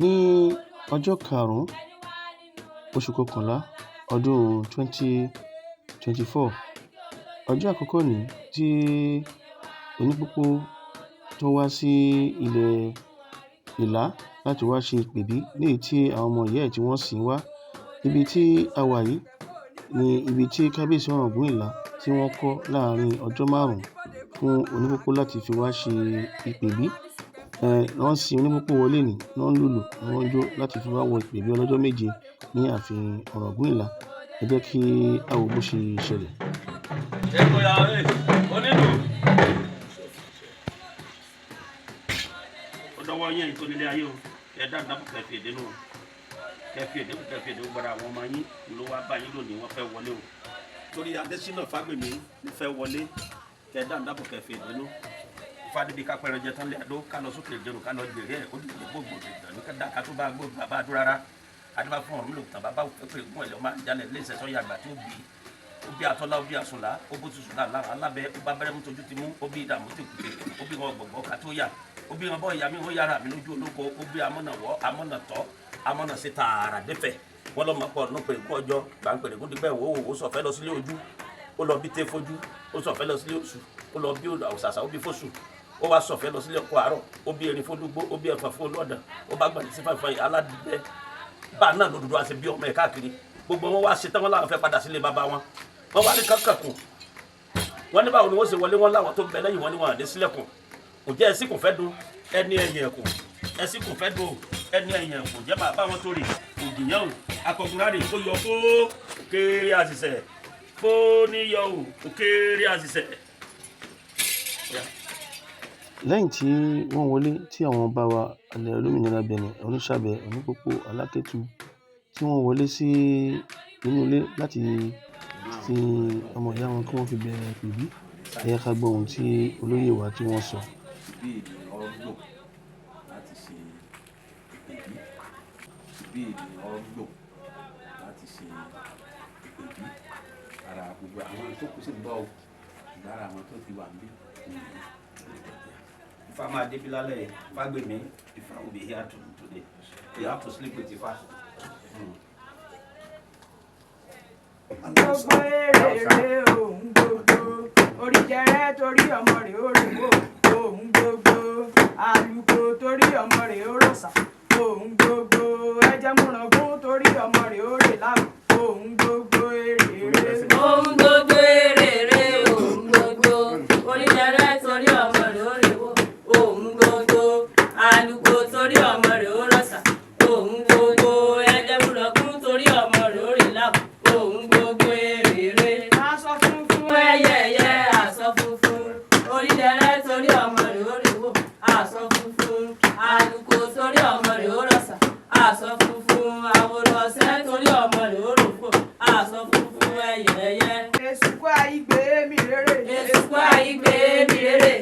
Ní ọjọ́ 5 oṣù kọkànlá ọdún 2024, ọjọ́ àkọ́kọ́ nìí tí Onípópó tó wá sí ilẹ̀ Ìlá láti wá ṣe ìpèbí léyìí tí àwọn ọmọ ìyá ẹ̀ tí wọ́n sìn ín wá. Ibi tí a wà yìí ni ibi tí Kábíyèsí Ọ̀ràngún Ìlá tí wọ́n kọ́ láàárín ọjọ́ 5 fún Onípópó láti fi wá ṣe ìpèbí. Wọ́n sin Onípópó wọlé ní, wọ́n ń lùlù, wọ́n ń jó láti fi wá wọ ìpèbí ọlọ́jọ́ 7 ní ààfin Ọ̀ràngún Ìlá. Ẹ jẹ́ kí á wo bó ṣe ṣẹlẹ̀. Onílù ó dọwọ́ yín tó nílé ayé o. Ẹ dáadáa, kẹfì èdè nù, kẹfì èdè, kẹfì èdè gbọ́dọ̀. Àwọn ọmọ yín ló wá bá yín lónìí, wọ́n fẹ́ wọlé o. Torí Adésínà Fágbèmí ló fẹ́ wọlé. Kẹ dáadáa, kẹfì èdè nù. Fadébí kápẹ́rẹ́ jẹ tán lé àdó, ká lọ sókè ìjẹun, ká lọ jèrè ẹ̀. Ó dìbò gbogbo ìdàní ká dá ká tó bá gbó bàbá àdúrà rárá. Adébá fún ọ̀run lòtàn bàbá òfin pé gún ẹ̀lẹ́ ọmọ àjálẹ̀ lé ìṣẹ̀sọ́ yàgbà tó bí. Ó bí atọ́lá, ó bí àsùnlá, ó bó tutù lára alábẹ́, ó bá bẹ́rẹ́ mú tójú ti mú, ó bí ìdààmú tó kùtè, ó bí wọn gbọ̀ngbọ̀ ká tó yà, ó bí wọn bọ́ ìyá mi, ó yára mi lójú olóko, ó bí amọ̀nàwọ́, amọ̀nàtọ́, amọ̀nàṣe tààrà dẹ́fẹ̀. Wọ́n lọ́ mọ̀ pọ̀ nù pé kú ọjọ́ gbàǹpẹ̀rẹ̀ kó dípẹ́ wò ó sọ̀fẹ́ lọ sílé ojú, ó lọ bí tẹ́ fojú, ó sọ̀fẹ́ lọ sílé oṣù, ó lọ bí òṣàṣà, ó bí fóṣù, ó wá sọ̀fẹ́ lọ sílé ọkọ àárọ̀, ó bí erin fólúgbó, ó bí ẹ̀fà fún olóòdàn, ó bá gbàdé sí fàìfàì aládìgbẹ́ bá náà lòdòdó àti bí ọmọ ẹ̀ káàkiri. Gbogbo wọn wá ṣe tán, wọn làwọn fẹ́ padà sílé bàbá wọn. Wọn wá ní kankankun, wọn ní báwo ni wọn ṣe wọlé? Wọn láwọn tó ń bẹ lẹ́yìn wọn ní wọn àdé sílẹ̀kùn. Kò jẹ́ ẹsìn kò fẹ́ dùn ẹni ẹ̀yìn ẹ̀kùn, ẹsìn kò fẹ́ dùn ẹni ẹ̀yìn ẹ̀kùn jẹ́ bàbá wọn tó rè ògìyàn o. Akọ̀gùnrárè ó yọ fó kéré àṣìṣe fó níyọ o kéré àṣìṣe. Lẹ́yìn tí wọ́n wọlé, tí àwọn ọba wa ilẹ̀ olómìnira Benin, Onísàbẹ̀, Onípópó, Alákétu, tí wọ́n wọlé sí inú ilé láti sin ọmọ ìyá wọn kí wọ́n fi bẹ̀rẹ̀ ìpèbí, ẹ jẹ́ ká gbọ́ ohun tí olóyè wa tí wọ́n sọ. Ibí ni wọ́n lò láti ṣe ìpèbí. Ibí ni wọ́n lò láti ṣe ìpèbí. Ara gbogbo àwọn tó kù sí ń bọ̀ o, ṣùgbọ́n ara àwọn tó ti wà níbí nìyí. Ifá máa débi lálẹ́ yìí. Fágbèmí, Ifá will be here today. You have to sleep with Ifá. Gbogbo èrè rè ohun gbogbo, oríjẹrẹ torí ọmọ rẹ̀ ó rè wò ohun gbogbo, àlùkò torí ọmọ rẹ̀ ó rọ̀ṣà ohun gbogbo, ẹ̀jẹ̀ múrangún torí ọmọ rẹ̀ ó rè láwù ohun gbogbo èrè rè. Ohun gbogbo èrè rè ohun gbogbo, onídẹrẹ torí ọmọ rẹ̀ ó rè wò ohun gbogbo, àlùkò torí ọmọ rẹ̀ ó rọ̀ṣà ohun gbogbo, ẹ̀jẹ̀ múrangún torí ọmọ rẹ̀ ó rè láwù ohun gbogbo èrè rè. Aṣọ funfun. Ẹyẹ ẹyẹ aṣọ funfun, onídẹrẹ torí ọmọ rẹ̀ ó rè wò aṣọ funfun, àlùkò torí ọmọ rẹ̀ ó rọ̀ṣà aṣọ funfun, àwòrán ọ̀sẹ̀ torí ọmọ rẹ̀ ó rò fò aṣọ funfun ẹyẹ ẹyẹ. Èsùkú àìgbé mi rere. Èsùkú àìgbé mi rere,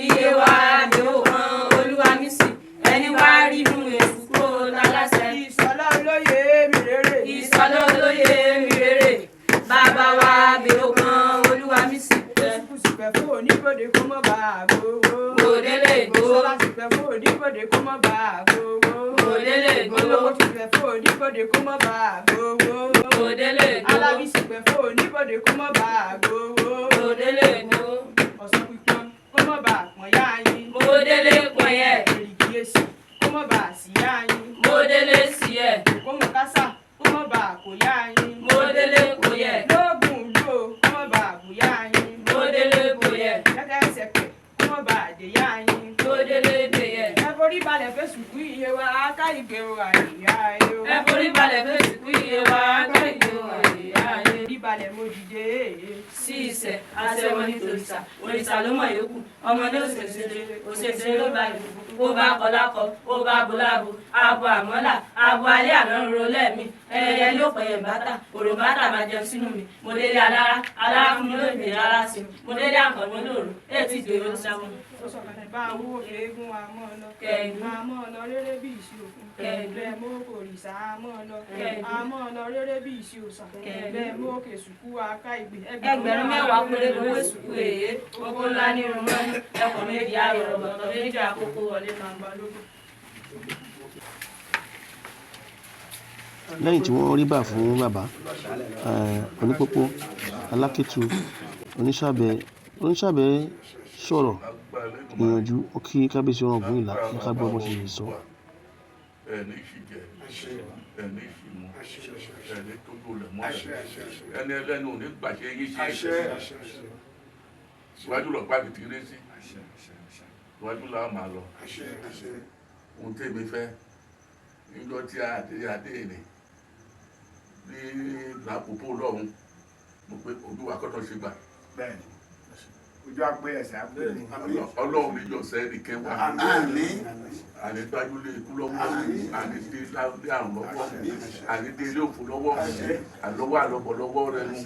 iye wa mi ò kan olúwa mi sí ẹni wá rínú èsùkú lálásẹ. Ìsọlá olóye mi rere. Ìsọlá olóye mi rere, bàbá wa mi ò kan olúwa mi sí. Èsùkú sìpẹ̀ fún oníbòde kó mọ́ bá a gbowó. Mo délé gbowó. Ìsọlá sìpẹ̀ fún oníbòde kó mọ́ bá a gbowó. Mo délé gbowó. Olówó sìpẹ̀ fún oníbòde kó mọ́ bá a gbowó. Mo délé gbowó. Alábí sìpẹ̀ fún oníbòde kó mọ́ bá a gbowó. Mo délé gbowó. Ọ̀sán pípọ́n kó mọ́ bá a pọ̀n yá yín. Mo délé pọ̀n yẹ. Èrìgì èsì kó mọ́ bá a sí yá yín. Mo délé sí ẹ. Kó mú kásá kó mọ́ bá a kó yá yín. Mo délé kó yẹ. Lóògùn ló kó mọ́ bá a bù yá yín. Mo délé kó yẹ. Kẹ́kẹ́ sẹ̀pẹ̀ kó mọ́ bá a dé yá yín. Mo délé dé yẹ. Ẹ forí balẹ̀ fẹ́sùkú iye wa ká ìgbé o àyíyá ayé o. Ẹ forí balẹ̀ fẹ́sùkú iye wa ká ìgbé o àyíyá ayé. Forí balẹ̀ mo dìde. Sí ìsẹ̀ aṣẹ́wó ní tòrìṣà, òrìṣà ló mọ̀ yòókù, ọmọdé òṣèṣe òṣèṣe ló bá ìbùkún, ó bá kọlákọ, ó bá bolábo, abo àmọ́là, abo alẹ́ àná ń ro lẹ́ẹ̀mí, ẹyẹ ló pẹ̀yẹ̀ bàtà, òrò bàtà máa jẹun sínú mi, mo délé alára, alára fún mi lóde alára sí mi, mo délé àkànní olóòrò, èyí tí ìjòyè ó sáwọn. Ó sọ̀kalẹ̀ bá owó eégún àmọ́ lọ. Kẹ̀ndú. Àmọ́ lọ réré bí ìṣe òkun. Kẹ̀ndú. Bẹ́ẹ̀ mú òrìṣà àmọ́ lọ. Kẹ̀ndú. Àmọ́ lọ réré bí ìṣe òòṣà. Kẹ̀ndú. Bẹ́ẹ̀ mú òkè sùkú aká ìgbé. 20,000 péré lówó ìsìnkú èyí, oko ńlá ní irun mọ́nú, ẹkùn méjì ayọ̀ rọ̀bọ̀tọ̀ méjì àkókò wọlé. Kàǹbà lóko. Lẹ́yìn tí wọ́n rí bà fún bàbá Onípópó, Alákétu, Oníṣàbẹ̀ sọ̀rọ̀ ìyànjú, ó kí Kábíyèsí Ọ̀ràngún Ìlá. Ẹ ká gbọ́ bó ṣe sọ. Ẹni ìṣìjẹ, ẹni ìṣìmú, ẹni tójú rẹ̀ mọ́lẹ̀, ẹni ẹlẹ́nu ò ní gbàṣẹ yín ṣe. Iwájú lọ pàbí ti rí sí, iwájú la máa lọ. Ohun tèmi fẹ́ níjọ́ tí adé adé rè ní làpòpò lọ́hùn, mo pé olúwa kọ́tọ̀ ṣe gbà. Bẹ́ẹ̀ni, ojú àpé ẹsẹ̀ àpé. Ọlọ́run níjọ sẹ́ni kẹwàá. Àmín. Àní gbájú lé ikú lọ́wọ́, àní dé ilé àrùn lọ́wọ́, àní dé ilé òfò lọ́wọ́, àlọ́wọ́ àlọ́bọ̀ lọ́wọ́ rẹ nu,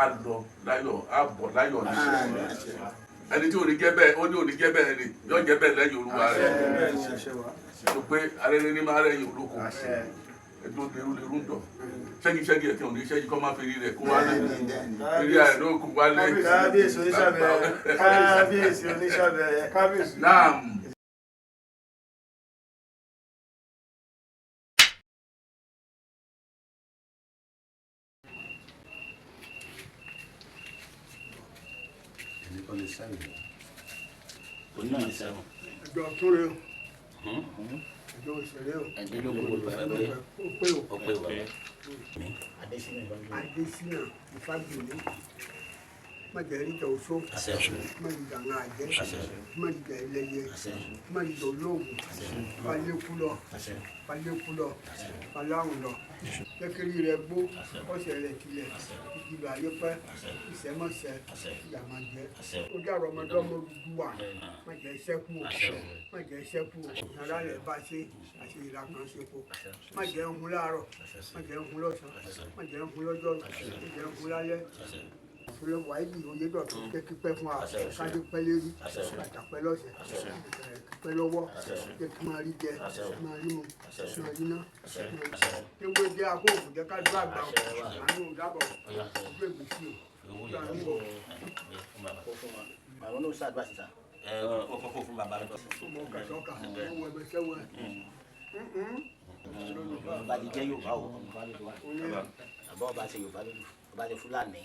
àlọ́ láyọ̀, àbọ̀ láyọ̀ ni. Ẹni tí ò ní jẹ́ bẹ́ẹ̀, ó ní ò ní jẹ́ bẹ́ẹ̀ ni, yóò jẹ́ bẹ́ẹ̀ lẹ́yìn olúwa rẹ̀. Tó pé arẹ́rẹ́ ní máa rẹ̀yìn olóko, ẹjọ́ lérú lérú ń dọ̀. Ṣẹ́gi ṣẹ́gi ẹ̀kẹ́ òní ṣẹ́gi kọ́ máa fi rí rẹ̀ kó wálé. Rí àìró kó wálé. Kábíyèsí Oníṣàbẹ̀, kábíyèsí Oníṣàbẹ̀, kábíyèsí. Naam. Òní náà ní sẹ́wọ̀n. Ẹjọ́ tún rè o, ẹjọ́ òṣèré o. Ẹ̀ẹ́dínlógún ló fẹ́ pé. Ó pé o. Ó pé o bàbá. Adésínà Ifágbèmí, májèlíjà oṣó, májèlíjà àwọn àjẹ́, májèlíjà ẹlẹ́yẹ, májèlíjà olóògùn, falẹ́kú lọ, falẹ́kú lọ, falárùn lọ. Kékeré rẹ gbó, kọ́sẹ̀ rẹ tilẹ̀, ìdìbò ayé pẹ́, ìsẹ́mọ̀sẹ́, ìyàmàjẹ́. Ó dàrọ̀ ọmọdé ọmọ Odùduwà, májẹ̀ sẹ́kù o, májẹ̀ sẹ́kù o. Ara rẹ̀ bá ṣe, àṣe ìlà kan ṣe kó. Májẹ̀ ń hun láàárọ̀, májẹ̀ ń hun lọ́sàn-án, májẹ̀ ń hun lọ́jọ́, májẹ̀ ń hun lálẹ́. Ìṣòro wàhálì Oyèdọ̀tun jẹ́ kípẹ́ fún wa, kájú pẹ́ lérí, bàtà pẹ́ lọ́sẹ̀, kípẹ́ lọ́wọ́, jẹ́ kí máa rí jẹ, máa rí mu, máa rí ná. Ewé jẹ́ akóògùn jẹ́ ká dúró àgbà o, àánú ò dábọ̀, ojú ègbèsí o, ojú àánú o. Àwọn náà ṣàdúrà sísá. Ẹ ọ kọ́kọ́ fún bàbá rẹ. Ọmọ kàṣọ́kà, ọmọ ẹgbẹ́ sẹ́wọ̀n. Ọba ti jẹ́ Yorùbá o, ọba ló wà. Àbá ọba ṣe Yorùbá lólu, ọba ṣe Fúlàní.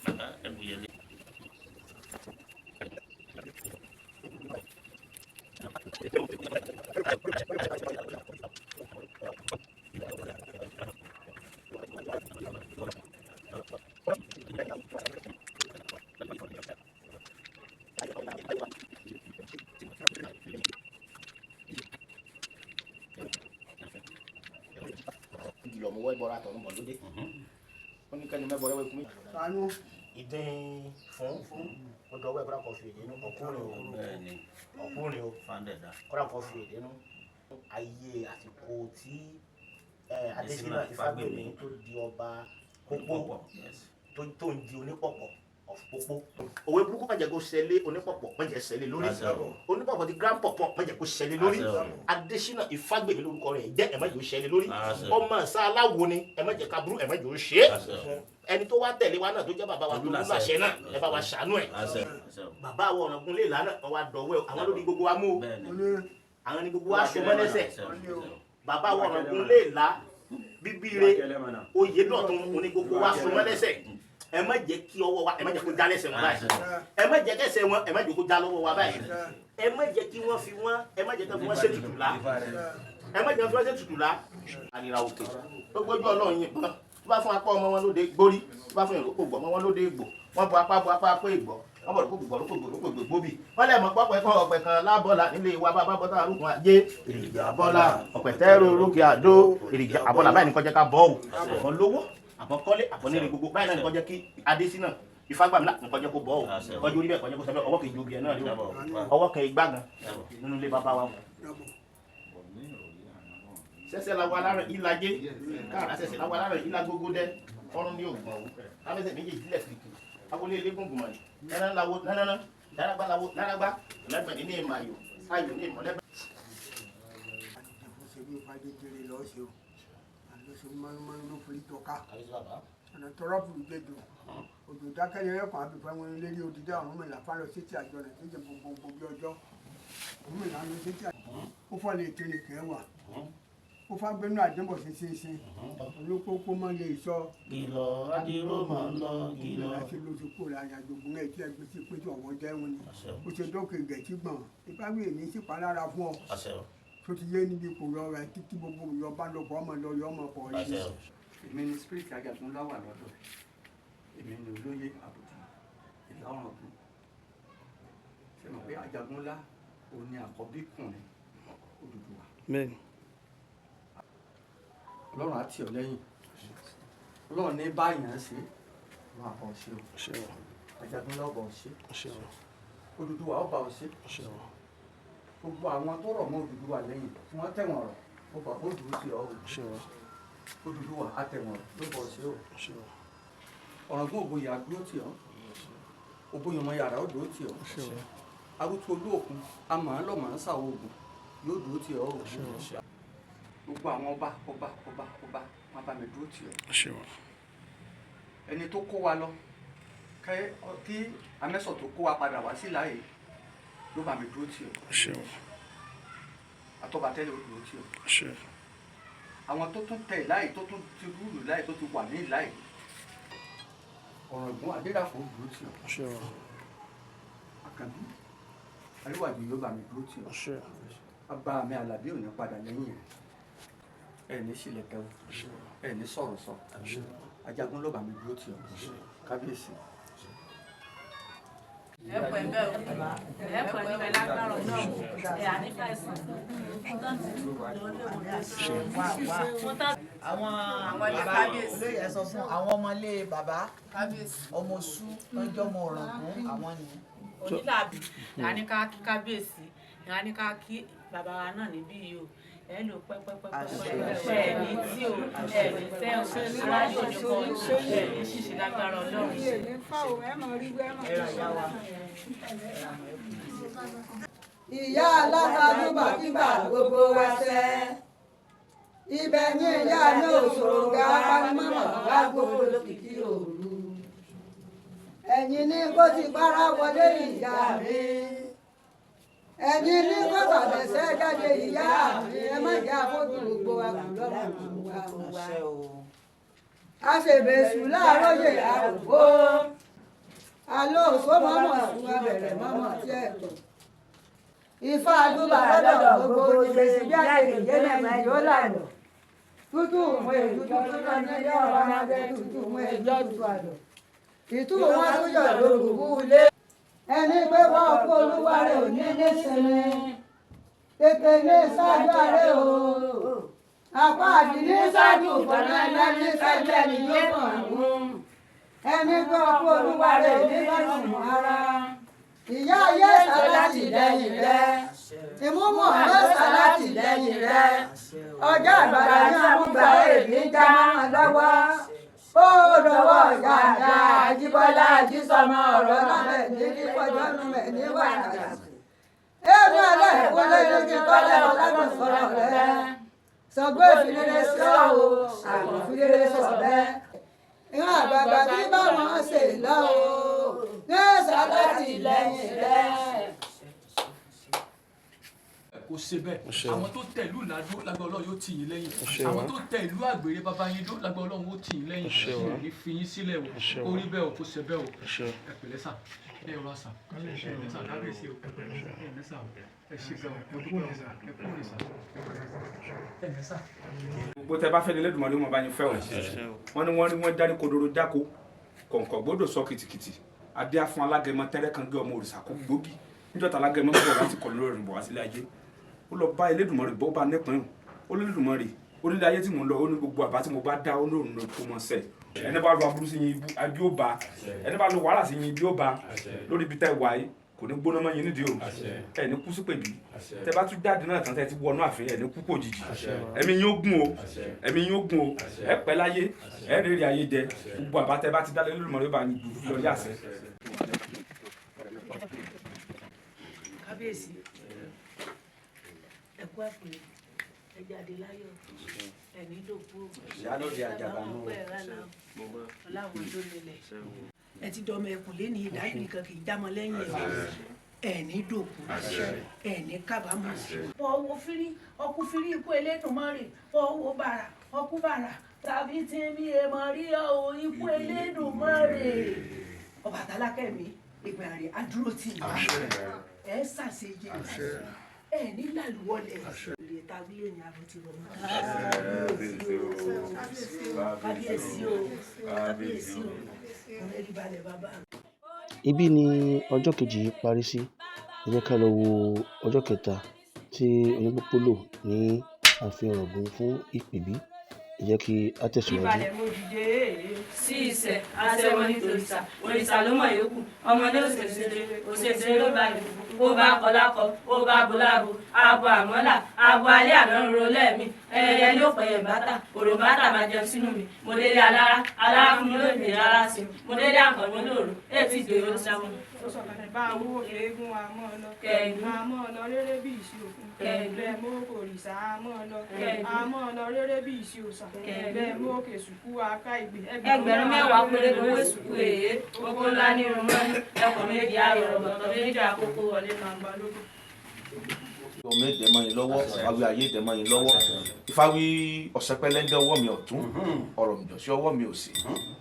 Bàbá ẹ̀bùyẹlé. Ìkìlọ̀ mọ́wọ́ ìbọra tọ̀run bọ̀ lóde. Wọ́n ní kẹ́ni mẹ́bọ̀ rẹ́wọ́ ikú mi. Àánú. Ìdín fún ọdọ ọwọ́ ẹ̀kọ́ra kan fi èdè nú ọkùnrin o. Ọkùnrin o. Kọ́ra kan fi èdè nú. Ayé àsìkò tí Adésínà Ifágbèmí tó di ọba Pópó tó ń di Onípọ̀pọ̀ of Pópó. Òwe burúkú má jẹ́ kó ṣẹlẹ̀ Onípọ̀pọ̀, má jẹ́ ṣẹlẹ̀ lórí. Onípọ̀pọ̀ ti grand pọ̀pọ̀, má jẹ́ kó ṣẹlẹ̀ lórí. Adésínà Ifágbèmí lórúkọ rẹ̀ jẹ́, ẹ má jẹ́ ó ṣẹlẹ̀ lórí. Ọmọ ìsá aláwo ni, ẹ má jẹ́ kaburú, ẹ má jẹ́ ó ṣe é. Ẹni tó wá tẹ̀lé wa náà tó jẹ́ bàbá wa tó lùlàṣẹ náà, ẹ bá wa ṣàánú ẹ̀. Bàbá àwọn Ọ̀ràngún lè lánàá, wọn wá dọ̀wọ́ ẹ̀, àwọn ló di gbogbo wa mú o. Àwọn ni gbogbo wa so mọ́ lẹ́sẹ̀. Bàbá àwọn Ọ̀ràngún lè là bíbíire Oyèdọ̀tun òní gbogbo wa so mọ́ lẹ́sẹ̀. Ẹ má jẹ́ kí ọwọ́ wa, ẹ má jẹ́ kó já lẹ́sẹ̀ wọn báyìí. Ẹ má jẹ́ kẹsẹ̀ wọn, ẹ má jẹ́ kó já lọ́wọ́ wa báyìí. Ẹ má jẹ́ kí wọ́n fi wọ́n, ẹ má jẹ́ kí wọ́n ṣètùtù lá. Ẹ má jẹ́ kí wọ́n ṣètùtù lá. Àrìrà òkè tó gbójú Ọlọ́run yìnbọn tó bá fún apá ọmọ wọn lóde gbórí, tó bá fún ìrókò gbọ́ ọmọ wọn lóde gbò, wọ́n bu apá bu apá pé ìgbọ́, wọ́n bọ̀ lóko gbò lóko gbò lóko gbò gbóbì. Wọ́n lẹ̀ mọ́ pọ́pẹ́ kan ọ̀pẹ̀ kan lábọ́là nílé wa bá bọ́tà arúgbó ajé èrìjà àbọ́là ọ̀pẹ̀tẹ́rù rókè àdó èrìjà àbọ́là báyìí ní kọjá ká bọ́ ò àbọ̀ lówó àbọ̀ kọ́lé àbọ̀ nílé gbogbo báyìí náà ní kọjá kí Adésínà Ifágbàmílà ní kọjá kó bọ́ ò kọjá orí bẹ́ẹ̀ kọjá kó sẹ́fẹ́ ọwọ́ kejì obì ẹ̀ náà rí o ọwọ́ kan igbá gan nínú ilé bàbá wa wọn. Sẹ́sẹ́ la wa lára ìlàjé káàrà sẹ́sẹ́ la wa lára ìlà gógó dẹ́ ọrùn ní ògbọ̀n o lábẹ́sẹ̀ méjèèjì sílẹ̀ kìrìkìrì agolé elégungun mọ̀lẹ́ nánà lawo nánà dárágbá lawo nárágbá ọ̀làgbẹ̀dẹ ní ìmọ̀ ayò ayò ní ìmọ̀lẹ́gbẹ̀. Àdìgbò ṣe bí Fadéjèrè lọ́ọ́ ṣe o, àlọ́ ṣe mọ́nmọ́n ló forí tọ́ka. Ọ̀nà tọrọ fún ìjẹjọ, òjò dákẹ́lẹ́ rẹ́kùn àbífẹ́ wọn lérí odidi àwọn mìlá fálọ sétí àjọ rẹ̀ tó jẹ gbogbogbò bí ọjọ́. Òun mìlá lọ sétí àjọ. Ó fọ́ lè tẹ̀lé kẹwàá. Ó fágbénú àdébọ̀ ṣe ṣe ṣe olókókó mọ́ lè sọ. Gìlọ̀ adìrò máa ń lọ gìlọ̀. Láti ló ti kó la àjogún ẹ̀ tí ẹgbẹ́ ti pé tí ọ̀wọ́ jẹun ni. Ó ṣe dókè gẹ̀ẹ́tì gbọ̀n. Ìbáwí èmi sì pa lára fún ọ. Tó ti yé níbi kò yọ rẹ títí gbogbo ìyọba lọ́pọ̀ ọmọ lọ yọ ọmọ pọ̀ yìí. Èmi ni spirit Ajagunlá wà lọ́dọ̀. Èmi ni olóyè Àbùtì Ìlá Ọ̀ràngún. Ṣé mọ̀ pé Ajagunlá òun ni àkọ́bí kùnrin Odùduwà. Bẹ́ẹ̀ni. Ọlọ́run á tì ọ́ lẹ́yìn. Ọlọ́run ní báyìí ń ṣe, Ọlọ́run á bá ọ ṣe o. Ajagunlá ó bá ọ ṣe. Odùduwà ó bá ọ ṣe. Gbogbo àwọn tó rọ̀ mọ́ Odùduwà lẹ́yìn tí wọ́n tẹ̀wọ̀n rọ̀, ó bá ó dúró sí ọ o. Odùduwà á tẹ̀wọ̀n rọ̀ ló bá ọ ṣe o. Ọ̀ràngún Ògboyè á dúró tì ọ́. Ògboyè ọmọ yàrá ó dúró tì ọ́. Arútú Olóòkun, amọ̀ọ́lọ́mọ̀ ń sàwọ̀ ògùn yóò dúró tì ọ́ o. Gbogbo àwọn ọba ọba ọba ọba wọn bá mi dúró tì ọ́. Ẹni tó kó wa lọ kí amẹ́sọ̀ tó kó wa padà wá sí láàyè ló bá mi dúró tì ọ́. Àtọ́bàtẹ́lẹ̀ ó dúró tì ọ́. Àwọn tó tún tẹ̀ láàyè tó tún ti rúùlù láàyè tó ti wà ní láàyè. Ọ̀ràngún Adédàpọ̀ ó dúró tì ọ́. Àkànbí Aríwájú yóò bá mi dúró tì ọ́. Bàbá mi Àlàbí ò ní padà lẹ́yìn rẹ̀. Ẹ ní sílẹ̀kẹ́ o, ẹ ní sọ̀rọ̀ sọ. Ajagun ló bá mi dúró tì ọ́. Kábíyèsí. Ẹ pẹ̀ bẹ́ẹ̀ o, ẹ pẹ̀ níbẹ̀ lágbára náà, ẹ àníkà ìsàn. Àwọn bàbá olóyè ẹ sọ fún àwọn ọmọlé bàbá ọmọ oṣù lọ́jọ́ ọmọ Ọ̀ràngún àwọn ni. Onílàbí là ní ká kí kábíyèsí, là ní ká kí bàbá wa náà níbí yìí o. Ẹ lò pẹ́pẹ́pẹ́pẹ́ ẹ ní tí o, ẹ ní tẹ́ o, aráyé ò ní kọ́ ẹ ní ṣìṣe lágbára Ọlọ́run. Ìyá alátajúbàkíbà gbogbo wa sẹ́. Ibẹ̀ ni ìyá náà òṣòro ga apanimọ́mọ́ wá gbogbo lókìkí òru. Ẹ̀yin ní kó ti bára wọlé ìyá mi. Ẹ̀yin ní kó bàbẹ̀sẹ̀ jáde ìyá mi. Ẹ má jẹ́ àfojú gbogbo wa kù lọ́rùn wa. A ṣèbèsù láàárọ̀ yè àrògbó. Àlọ́ òṣó mọ́mọ́ sùn abẹ̀rẹ̀ mọ́mọ́ tí ẹ̀ tọ̀. Ifá àdúgbò lọ́dọ̀ gbogbo ìgbésí bí àgbèrè mẹ́rin yóò lànà. Tútù mú èdú tútù náà ní ilé ọba máa jẹ tútù mú èdú tútù àdọ̀. Ìtú wọn tún yọ̀ lórúkú ilé. Ẹni pé wọ́n kú olúwa rẹ̀ ò ní ní sinmi. Tètè ní ṣáájú ààrẹ o. Apá àdì ní ṣáájú ìfọ̀nà ńlá ní ṣáájú ẹni yóò mọ̀ ọ́n. Ẹni pé wọ́n kú olúwa rẹ̀ ò ní lọ́sùn ara. Ìyá ayé sàlátì lẹ́yìn rẹ̀, ìmúmọ̀ ló sàlátì lẹ́yìn rẹ̀, ọjọ́ àgbàlá ní àmúgbà èmi já mọ́ lọ́wọ́. Ó dọ̀wọ́ yàrá Àjíbọ́lá Àjísọmọ ọ̀rọ̀ náà bẹ̀ ní kíkọjọ́ nù bẹ̀ ní wàrà. Eégún aláìkúnlẹ̀ ní kíkọ́lẹ̀ ọ̀làdùn sọ̀rọ̀ rẹ̀. Ṣàngó ìfìlérè sí ọ́ o, àrùn ìfìlérè sọ̀ bẹ́ẹ̀. Ìran àgbààgbà tí báwọn ṣe lọ o, ní sàlátì lẹ́yìn rẹ̀. Kò ṣe bẹ́ẹ̀. Àwọn tó tẹ ìlú Ìládó lágbára Ọlọ́run yóò tì yín lẹ́yìn. Àwọn tó tẹ ìlú Àgbèrè bàbá yín dó lágbára Ọlọ́run ó tì yín lẹ́yìn. Kò ní fi yín sílẹ̀ o, kó rí bẹ́ẹ̀ o, kó ṣe bẹ́ẹ̀ o. Ẹ pẹ̀lẹ́ sà, ẹ rọra sà, ẹ pẹ̀lẹ́ sà, kábíyèsí o, ẹ pẹ̀lẹ́ sà o, ẹ ṣe gan o, mo dúpẹ́ o, ẹ kú rìn sà, ẹ pẹ̀lẹ́ sà. Gbogbo tẹ bá fẹ́ ní Elédùmarè ó máa bá yín fẹ́ o. Wọ́n ní wọ́n rí wọ́n jáde kodoro jáko, kọ̀ǹkọ̀ gbọ́dọ̀ sọ kìtìkìtì. Adé á fún alágẹmọ tẹ́rẹ́ kan gé ọmọ òrìṣà kó gbógi. Níjọ́ tá alágẹmọ bọ̀ láti kọ̀ lórí rìn bọ̀ wá sílé ayé. Ó lọ bá Elédùmarè bọ́ bá nípìn ó l'Elédùmarè ó nílé ayé tí mò ń lọ ó ní gbogbo àbá tí mo bá dá ó ní òun kó mọ sẹ. Ẹni bá lo aburú sí yín ibi ó ba, ẹni bá lo wàhálà sí yín ibi ó ba. Lórí ibi tẹ́ wà yìí kò ní gbóná mọ́ yín nídìí o. Ẹ ní kú sí pèbí. Tẹ́ bá tún jáde náà tán tẹ́ ti wọnú ààfin ẹ ní kú kò jìjì. Ẹ̀mí yín ó gùn o, ẹ̀mí yín ó gùn o. Ẹ pẹ́ láyé, ẹ rèrè ayé jẹ. Gbogbo àbá tẹ́ bá ti dá l'Elédùmarè bá yín lórí àṣẹ. Kábíyèsí, ẹ kú àpèrè, ẹ jáde láyọ̀, ẹ ní dòkú. Ìyálóde Àjàbá nù. Ọláwọn tó nílẹ̀. Ẹ ti dọmọ ẹkùn lé ní ìdágbì kan kì í jámọ́ lẹ́yìn ẹ̀. Ẹ̀ní dòkú, ẹ̀ní kábàámọ̀. Fọwọ́ fírí ọkú fírí ikú Elédùmarè, fọwọ́ bàrà ọkú bàrà tàbí tí mi èèmọ̀ rí ọ ikú Elédùmarè. Ọbàtálá kẹ́mi ìgbà rẹ̀ adúró tì í, ẹ̀ ṣàṣeyẹ, ẹ̀ ní làlúwọlẹ̀ lè tàbí èèyàn àbótí wọn. Kábíyèsí o, kábíyèsí o, ọ̀rẹ́rì balẹ̀ bàbá mi. Ibí ni ọjọ́ kejì yìí parí sí. Ẹ jẹ́ ká lọ wo ọjọ́ kẹta tí Onípópó lò ní ààfin Ọ̀ràngún fún ìpèbí. Ẹ jẹ́ kí á tẹ̀síwájú. Ìbalẹ̀ mo dìde. Sí ìṣẹ̀ aṣẹ́wó ní tòrìṣà, òrìṣà ló mọ̀ yòókù, ọmọdé òṣèṣe òṣèṣe ló bá ìlú, ó bá kọlákọ, ó bá bolábo, abo àmọ́là, abo alẹ́ àná ń ro lẹ́ẹ̀mí, ẹyẹ ló pẹ̀yẹ̀ bàtà, òròbátà máa jẹun sínú mi, mo délé alára, alára fún mi lóde alára sí mi, mo délé àkànmọ́ lóru, ètí ìjòyè ó sáwọn. Ó sọ̀kalẹ̀ bá owó eégún àmọ́ lọ. Kẹ̀ndú. Àmọ́ lọ réré bí ìṣe òkun. Kẹ̀ndú. Bẹ́ẹ̀ mú òrìṣà àmọ́ lọ. Kẹ̀ndú. Àmọ́ lọ réré bí ìṣe òòṣà. Kẹ̀ndú. Bẹ́ẹ̀ mú òkè sùkú aká ìgbé. 20,000 péré lówó ìsìnkú èyí, oko ńlá ní irun mọ́ni, ẹkùn méjì ayọ̀ ọ̀bọ̀tọ̀ méjì àkókò wọlé nàmbá lógún. Ọmọ ẹdẹmọ yín lọ́wọ́, ìfáwí ayé ẹdẹmọ yín lọ́wọ́, ìfáwí ọ̀sẹ̀pẹ̀lẹ́ńdẹ́ ọwọ́ mi ọ̀tún, ọ̀rọ̀ mìjọ́sí ọwọ́ mi òsì,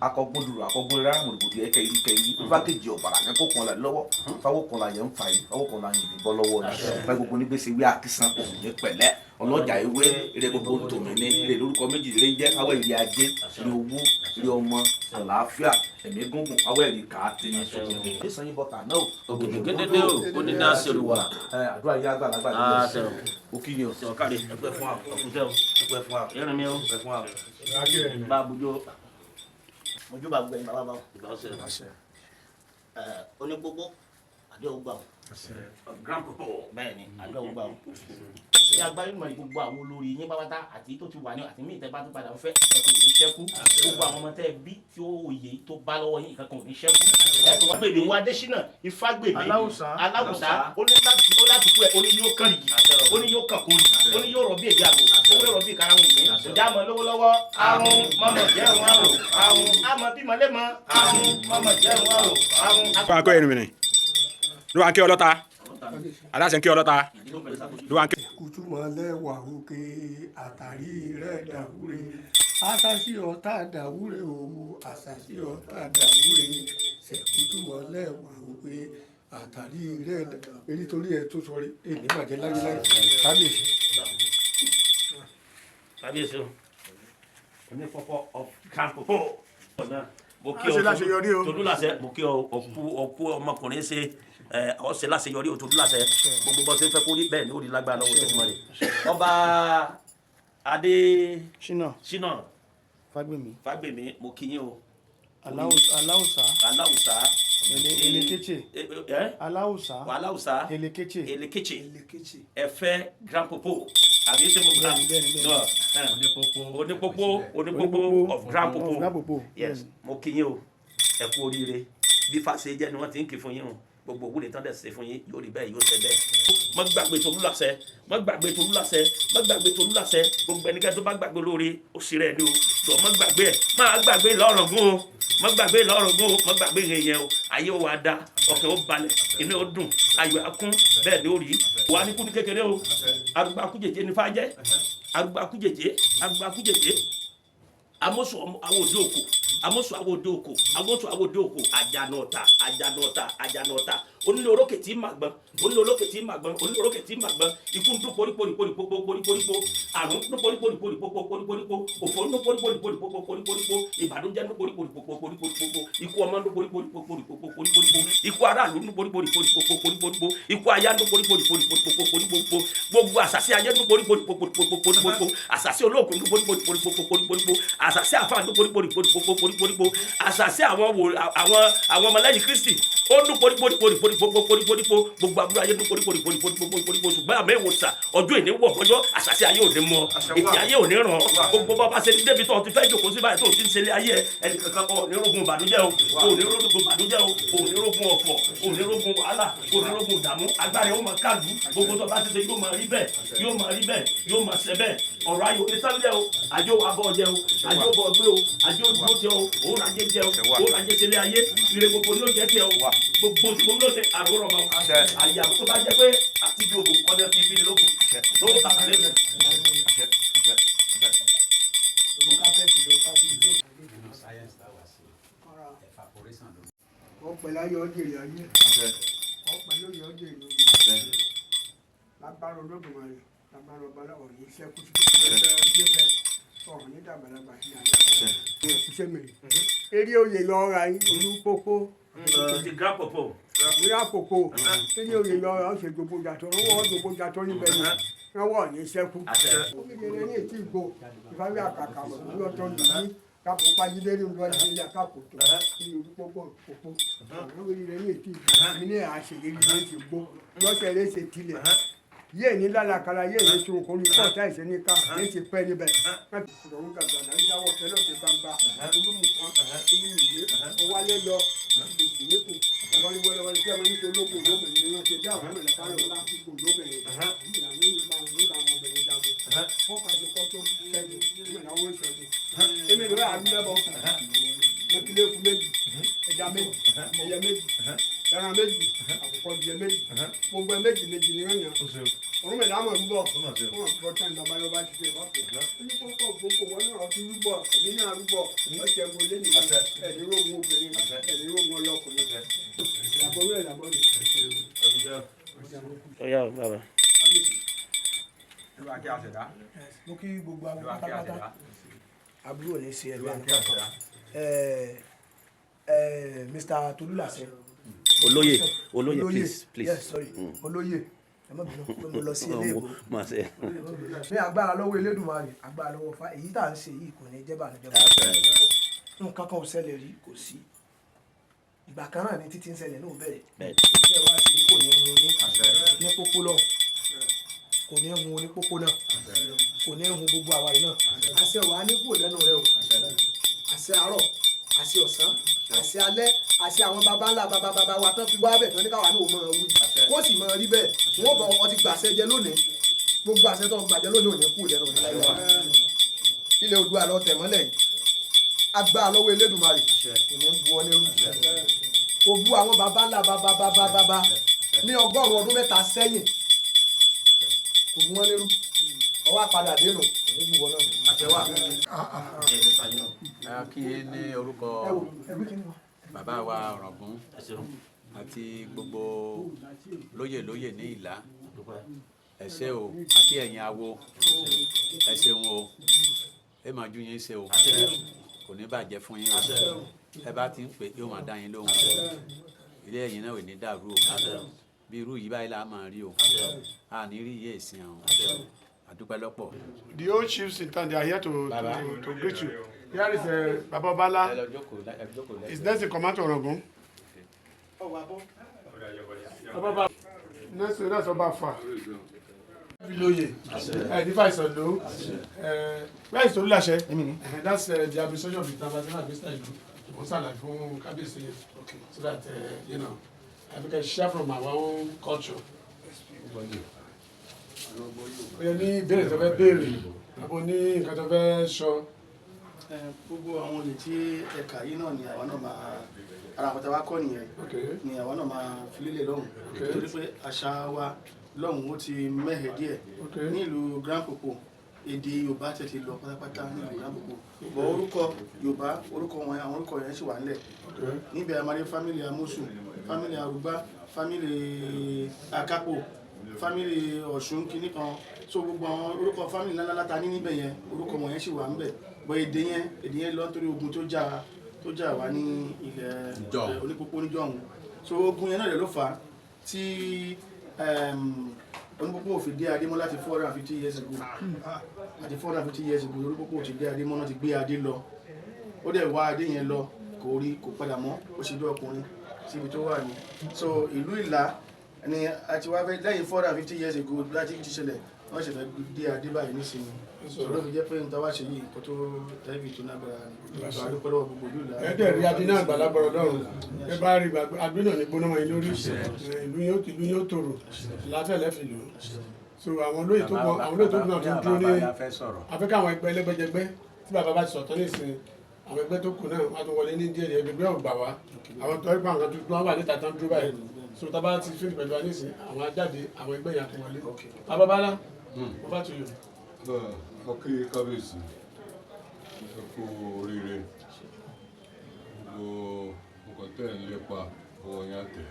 akọgun dùrù akọgun rárá mòdìmòdì ẹ̀kẹ́ irú kẹ́ irú ifá kejì ọ̀bàrà kẹ́kọ̀ọ́ kan là lọ́wọ́, fáwọ́ kan là yẹn ń fa yìí, fáwọ́ kan là yẹn ń bọ́ lọ́wọ́ ni fáwọ́ gbogbo nígbèsè wí àkísàn òun ní pẹ̀lẹ́ ọlọ́jà ewé eré gbogbo ń tòmí ní eré lórúkọ méjì eré ń jẹ́ fáwọ́ èrè ajé, èrè owó, èrè ọmọ, àlàáfíà, ẹ̀mí gúngùn, fáwọ́ èrè kà á ti ní sọ́kùn. Ìsàn yín bọ́tà náà o. Ògèdègèdè o, onídàá ṣerúwà. Ẹ àdúrà yín àgbàlagbà ní Àṣẹ o. O kí yín o. Ṣe ọ̀kadì ẹgbẹ́ fún wa, ọ̀kúnṣẹ́ o. Ẹgbẹ́ fún wa. Irin mi o. Ẹgbẹ́ fún wa. Bá a bójú. Mojú bá gbẹ̀yìn bàbá bá o. Ìgbà ọ̀sẹ̀. Ẹ onígbogbo àdé ògbà o. Grand popo. Bẹ́ẹ̀ni, àdé ògbà o. Ní agbárí mọ̀ ní gbogbo àwọn olórí yín pátápátá àti tó ti wà ní àti míì tẹ́ bá tó padà ń fẹ́ ìkankan ò ní ṣẹ́kú. Gbogbo àwọn ọmọ tẹ́ bí tí ó òye tó bá lọ́wọ́ yín ìkankan ò ní ṣẹ́kú. Ẹ tó wá gbèmí wá Adésínà Ifágbèmí Aláwùsá. Aláwùsá ó ní láti ó láti kú ẹ ó ní yóò kàn rìgì ó ní yóò kàn kórì ó ní yóò rọ bí èdè àgbò ó ní rọ bí ìkarahun mi. Ìjà mọ lówó lọ́wọ́ àrùn mọ̀mọ̀ jẹun àrùn àrùn àmọ̀ bímọ lẹ́mọ àrùn mọ̀mọ̀ jẹun àrùn àrùn. Ló wá ń kó ẹnu mi ni ló wá ń kí ọlọ́ta aláṣẹ ń kí ọlọ́ta ló wá ń kí. Kùtùmọ̀lẹ́wà òkè àtàrí rẹ̀ dàwúre, àṣàṣì ọ̀tá dàwúre o, àṣàṣì ọ̀tá dàwúre, ṣèkùtùmọ̀lẹ́wà òkè àtàrí rẹ̀ dàwúre. Nítorí ẹ tó sọrí èmi bàjẹ́ láyéláyé kábíyèsí. Kábíyèsí o. Onípọ̀pọ̀ of Grand Popo. Mo kí A ṣe láṣeyọrí o. Tolú láṣẹ, mo kí ọ ọkú ọkú ọmọkùnrin ṣe ẹ ọ ṣe láṣeyọrí o Tolú láṣẹ. Gbogbo bó ṣe fẹ́ kó rí bẹ́ẹ̀ ni ó rí lágbára lọ́wọ́ tó mọ̀ rẹ̀. Ọba Adé Ṣínà Ṣínà Fágbèmí. Fágbèmí, mo kí yín o. Aláwùsá. Aláwùsá. Elekeche. Ẹ Aláwùsá. Aláwùsá. Elekeche. Elekeche. Ẹ̀fẹ́ Grand Popo. Àbí ṣé mo gbà? Onípópó. Onípópó. Onípópó of Grand Popo. Of Grand Popo. Yes, mo kí yín o. Ẹ kú oríire. Bí fàṣẹ jẹ́ ni wọ́n ti ń kí fún yín o. Gbogbo òwúrẹ̀ tán dẹ̀ ṣe fún yín yóò rí bẹ́ẹ̀ yóò ṣe bẹ́ẹ̀. Má gbàgbé Tolú láṣẹ, má gbàgbé Tolú láṣẹ, má gbàgbé Tolú láṣẹ. Gbogbo ẹnikẹ́ni tó bá gbàgbé lóore, ó ṣe rẹ̀ ni o. Jọ̀ọ́ má gbàgbé ẹ̀, má gbàgbé lọ́rọ̀gún o, má gbàgbé lọ́rọ̀gún o, má gbàgbé yẹn o. Ayé ó wá da, ọkàn ó balẹ̀, inú ó dùn, ayọ̀ á kún, bẹ́ẹ̀ ni ó rí. Wà á ní kúndú kékeré o, arúgbó akújèjé ní fájẹ́, arúgbó akújèjé, arúgbó akújèjé. Amosu àwọn òde òkò, amosu àwọn òde òkò, amosu àwọn òde òkò, àjànà ọ̀tà, àjànà ọ̀tà, àjànà ọ̀tà. Onílé orókè tí mà gbọ́n, onílé orókè tí mà gbọ́n, onílé orókè tí mà gbọ́n. Ikú ń dún poríporíporíporíporípo, àrùn ń dún poríporíporíporíporípo, òfò ń dún poríporíporíporíporípo, ìbànújẹ́ ń dún poríporíporíporíporípo, ikú ọmọ ń dún poríporíporíporíporípo, ikú aráàlú ń dún poríporíporíporíporípo, ikú aya ń dún poríporíporíporíporípo, gbogbo àṣàṣì ayé ń dún poríporíporíporíporípo, àṣàṣì olóògùn ń dún poríporíporíporíporípo, àṣàṣì àfáà ń dún poríporíporíporíporípo, àṣàṣì àwọn àwọn ọmọlẹ́yìn Kristi ó ń dún poríporíporíporíporíporípo, gbogbo àbúrò ayé ń dún poríporíporíporíporípo. Ṣùgbọ́n àmọ́ ìwòsàn ọjọ́ ìní wọ̀ ọjọ́ àṣàṣì ayé ò ní mọ, ètí ayé ò ní ràn, gbogbo bàbá ṣe débi tó ti fẹ́ jòkó sí báyìí tó ti ń ṣẹlẹ̀ ayé ẹ ẹnì kankan ò ní rógun ìbànújẹ́ o, ò ní rógun ìbànújẹ́ o, ò ní rógun ọ̀fọ̀, ò ní rógun wàhálà, ò ní rógun ìdààmú. Agbára yóò máa kálù, gbogbo tó bá ti ṣe yóò máa rí bẹ́ẹ̀, yóò máa rí bẹ́ẹ̀, yóò máa ṣe bẹ́ẹ̀. Ọ̀rọ̀ ayò ní sálẹ̀ o, àjò abọ́ jẹ o, àjò bọ̀ gbé o, àjò dúró jẹ o, òun àjẹ jẹ o, òun àjẹ ṣẹlẹ̀ ayé, ire gbogbo ni ó jẹ tiẹ o. Gbogbo tí mo ń lọ ṣe àrùn ọmọ àyà tó bá jẹ́ pé àti bí òbò kọ́dẹ ti bí ni lókun tó bàtà lẹ́sẹ̀. Ọpẹ́ láyé ọjọ́ èrè ayé, ọpẹ́ lóye ọjọ́ èrè oyè. Lágbára Olódùmarè, lágbára ọba aláwọ̀ ní iṣẹ́ kú sí pé ọ̀hún ní dàgbàlagbà sí àná. Iṣẹ́ mi eré oyè lọ ra olúpópó. Ti grand popo. Ìrà pòpò eré oyè lọ ra ọ̀sẹ̀ gbogbo jàtọ̀ lọ́wọ́ gbogbo jàtọ̀ níbẹ̀ ni wọ́n wọ̀ ní iṣẹ́ kú. Omi ní ètí ìgbò ìfáwí àkàkà lọ́tọ̀ nìyí kápò pàjídé ní olúwa ní ilé àkàpò tó ní olúpópó òpó àwọn eré ní ètí ìgbò mi ní àṣeyẹrí ní ètí ìgbò lọ́sẹ̀ lè ṣe tilẹ̀ yéè ní lálàkàlà yéè ní sunkún ní kọ́ọ̀tà ìṣe ní ká yéè ti pẹ́ níbẹ̀. Ọ̀run gàgàdà ń dáwọ́ tẹ́lọ̀tẹ́ gbangba olúmùkan olúmùyé ọwálé lọ ìgbìyànjú wọléwọlé tí a máa ń tó lóko lóbìnrin ni wọ́n ṣe dá àwọn mọ̀lẹ́ká lọ lásìkò lóbìnrin ìlànà ìgbà nígbà àwọn obìnrin jagun fọ́kàdé kọ́ tó ṣẹ́gun ìmọ̀lá wọn ṣẹ́gun. Èmi ló yà á lẹ́bọ̀ mẹ́kílẹ́kù méjì, ẹja méjì, ẹyẹ méjì, ẹran méjì, àkùkọ díẹ̀ méjì, gbogbo ẹ méjì méjì ni wọ́n yàn. Òun mẹ́ta mọ̀ rúbọ̀ wọ́n fọ́ tán lọ́ba lọ́ba ti ṣe ìbáfẹ́ onípòpọ̀ gbogbo wọn náà ti rúbọ̀, èmi náà rúbọ̀ ọ̀sẹ̀ mo lé nìyẹn. Ẹ̀ní rógun obìnrin, ẹ̀ní rógun ọlọ́kùnrin, ìlàbọ̀ rẹ̀ ìlàbọ̀ rẹ̀. Ó yá o bàbá. Mo kí gbogbo àwọn pátápátá, àbúrò ní ṣe ẹ̀rọ Mr. Tolúlàṣẹ. Olóyè, olóyè, please, please. Yes, sorry, olóyè, ẹ má bínú pé mo lọ sí ilé ìbò. Má ṣe. Ní agbára lọ́wọ́ Elédùmarè, agbára lọ́wọ́ Ifá, èyí tá à ń ṣe yìí kò ní jẹ́ bànújẹ́ fún nǹkan kan ò ṣẹlẹ̀ rí, kò sí ìgbà kan náà ní títí ń ṣẹlẹ̀ náà bẹ̀rẹ̀ iṣẹ́ wa ṣe kò ní hun ní pópó lọ, kò ní hun ní pópó náà, kò ní hun gbogbo àwa yìí náà. Àṣẹ wàá ní kúrò lẹ́nu rẹ o, àṣẹ àárọ̀, àṣẹ ọ̀sán, àṣẹ alẹ́, àṣẹ àwọn baba ńlá baba baba wa tán fi wá bẹ̀ tán ní káwa náà ò mọ̀ wí kó sì mọ̀ rí bẹ́ẹ̀. Wọ́n bọ̀ ọ ti gbàṣẹ jẹ lónìí, gbogbo àṣẹ tó ń gbàjẹ lónìí ò ní kú lẹ́nu rẹ láyé. Ilẹ̀ Oòduà lọ tẹ̀ mọ́lẹ̀ yìí, agbára lọ́wọ́ Elédùmarè kò ní bu ọ nírú, kò bu àwọn baba ńlá baba baba baba ní 103 ọdún sẹ́yìn, kò bu wọn nírú, ọwọ́ àpadà dénú kò ní bu wọn náà. Kí ní orúkọ bàbá wa Ọ̀ràngún àti gbogbo lóyè lóyè ní Ìlá, ẹ ṣé o, àti ẹ̀yin awo, ẹ ṣeun o, ẹ máa ju yín ṣe o, kò ní bàjẹ́ fún yín o. Ẹ bá ti ń pè yóò máa dá yín lóhùn, ilé ẹ̀yin náà ò ní dàrú o. Bí irú yìí báyìí la máa rí o, a ní rí iye ìsìn àwọn àdúpẹ́ lọ́pọ̀. The old chiefs in town, they are here to greet you. Here is Baba Bala, his next in command to Orangun. Baba Bala, next to that's Oba Fa. Lóye, nípa ìsọ̀lú, where is Tolúlàṣẹ? That's the administration of the Tabatina Administration ìlú. Wọ́n ṣàlàyé fún kábíyèsí yẹn so that I can share from our own culture. Ó yẹ ní ìbéèrè tó fẹ́ béèrè àbò ní nǹkan tó fẹ́ sọ. Gbogbo àwọn olè tí ẹ̀ka yìí náà ni àwa náà máa ara àwọn tàwa kọ́ nìyẹn ni àwa náà máa fi lélẹ̀ lọ́hùn, nítorí pé àṣà wa lọ́hùn ó ti mẹ́hẹ̀ díẹ̀ ní ìlú Grand Popo. Èdè Yorùbá tẹ̀ ti lọ pátápátá ní ìlú Grand Popo, bọ̀ orúkọ Yorùbá, orúkọ wọn, àwọn orúkọ yẹn sì wà nílẹ̀ níbi àmàlẹ́ family Amosu, family Arúgbá, family Akápò, family Ọ̀ṣun kìíní kan. So gbogbo àwọn orúkọ family ńláńlá ta ní níbẹ̀ yẹn, orúkọ wọn yẹn sì wà níbẹ̀, bọ̀ èdè yẹn lọ nítorí ogun tó jà wá ní ilẹ̀ onípópó níjọ́hun. So ogun yẹn náà rẹ̀ ló fà á tí onípópó ò fi dé adé mọ́ láti 450 years ago. Àti 450 years ago onípópó ò ti dé adé mọ́ náà, ti gbé adé lọ, ó dẹ̀ wá adé yẹn lọ, kò rí, kò padà mọ́, ó ṣe bí ọkùnrin síbi tó wà ní. So ìlú Ìlá ni a ti wá fẹ́ lẹ́yìn 450 years ago láti ti ṣẹlẹ̀, wọ́n ṣe fẹ́ dé adé báyìí nísìnyí. So ló fi jẹ́ pé níta wá ṣe yìí, nǹkan tó tẹ́bí tó nágbára ni. So a dúpẹ́ lọ́wọ́ gbogbo ìlú Ìlá. Ẹ dẹ̀ rí adé náà gbàlagbọ̀rọ̀ lọ́rùn, ẹ bá rí adé náà ní gbóná mọ́ yín lórí, ìlú yóò tòrò láfẹ́ lẹ́fì lò. So àwọn olóyè tó kù náà tó dúró ní afẹ́kẹ́ àwọn ẹgbẹ́ ẹlẹ́gbẹ́jẹgbẹ́ tí bàbá bá ti sọ̀tọ́ nísìnyí. Àwọn ẹgbẹ́ tó kù náà wọ́n á tún wọlé ní díẹ̀ díẹ̀. Ẹgbẹ́ ò gbà wá, àwọn tó ẹgbẹ́ àwọn kan tó dúró wà níta tán dúró báyìí. So tá a bá ti fíìlì pẹ̀lú wa nísìnyí, àwọn á jáde, àwọn ẹgbẹ́ yẹn á tún wọlé. Abábálá, over to you. Ọkẹ kábíyèsí, ẹ kú oríire. Gbogbo nǹkan tẹ́ ẹ̀ ń lépa, ọwọ́ yín á tẹ̀.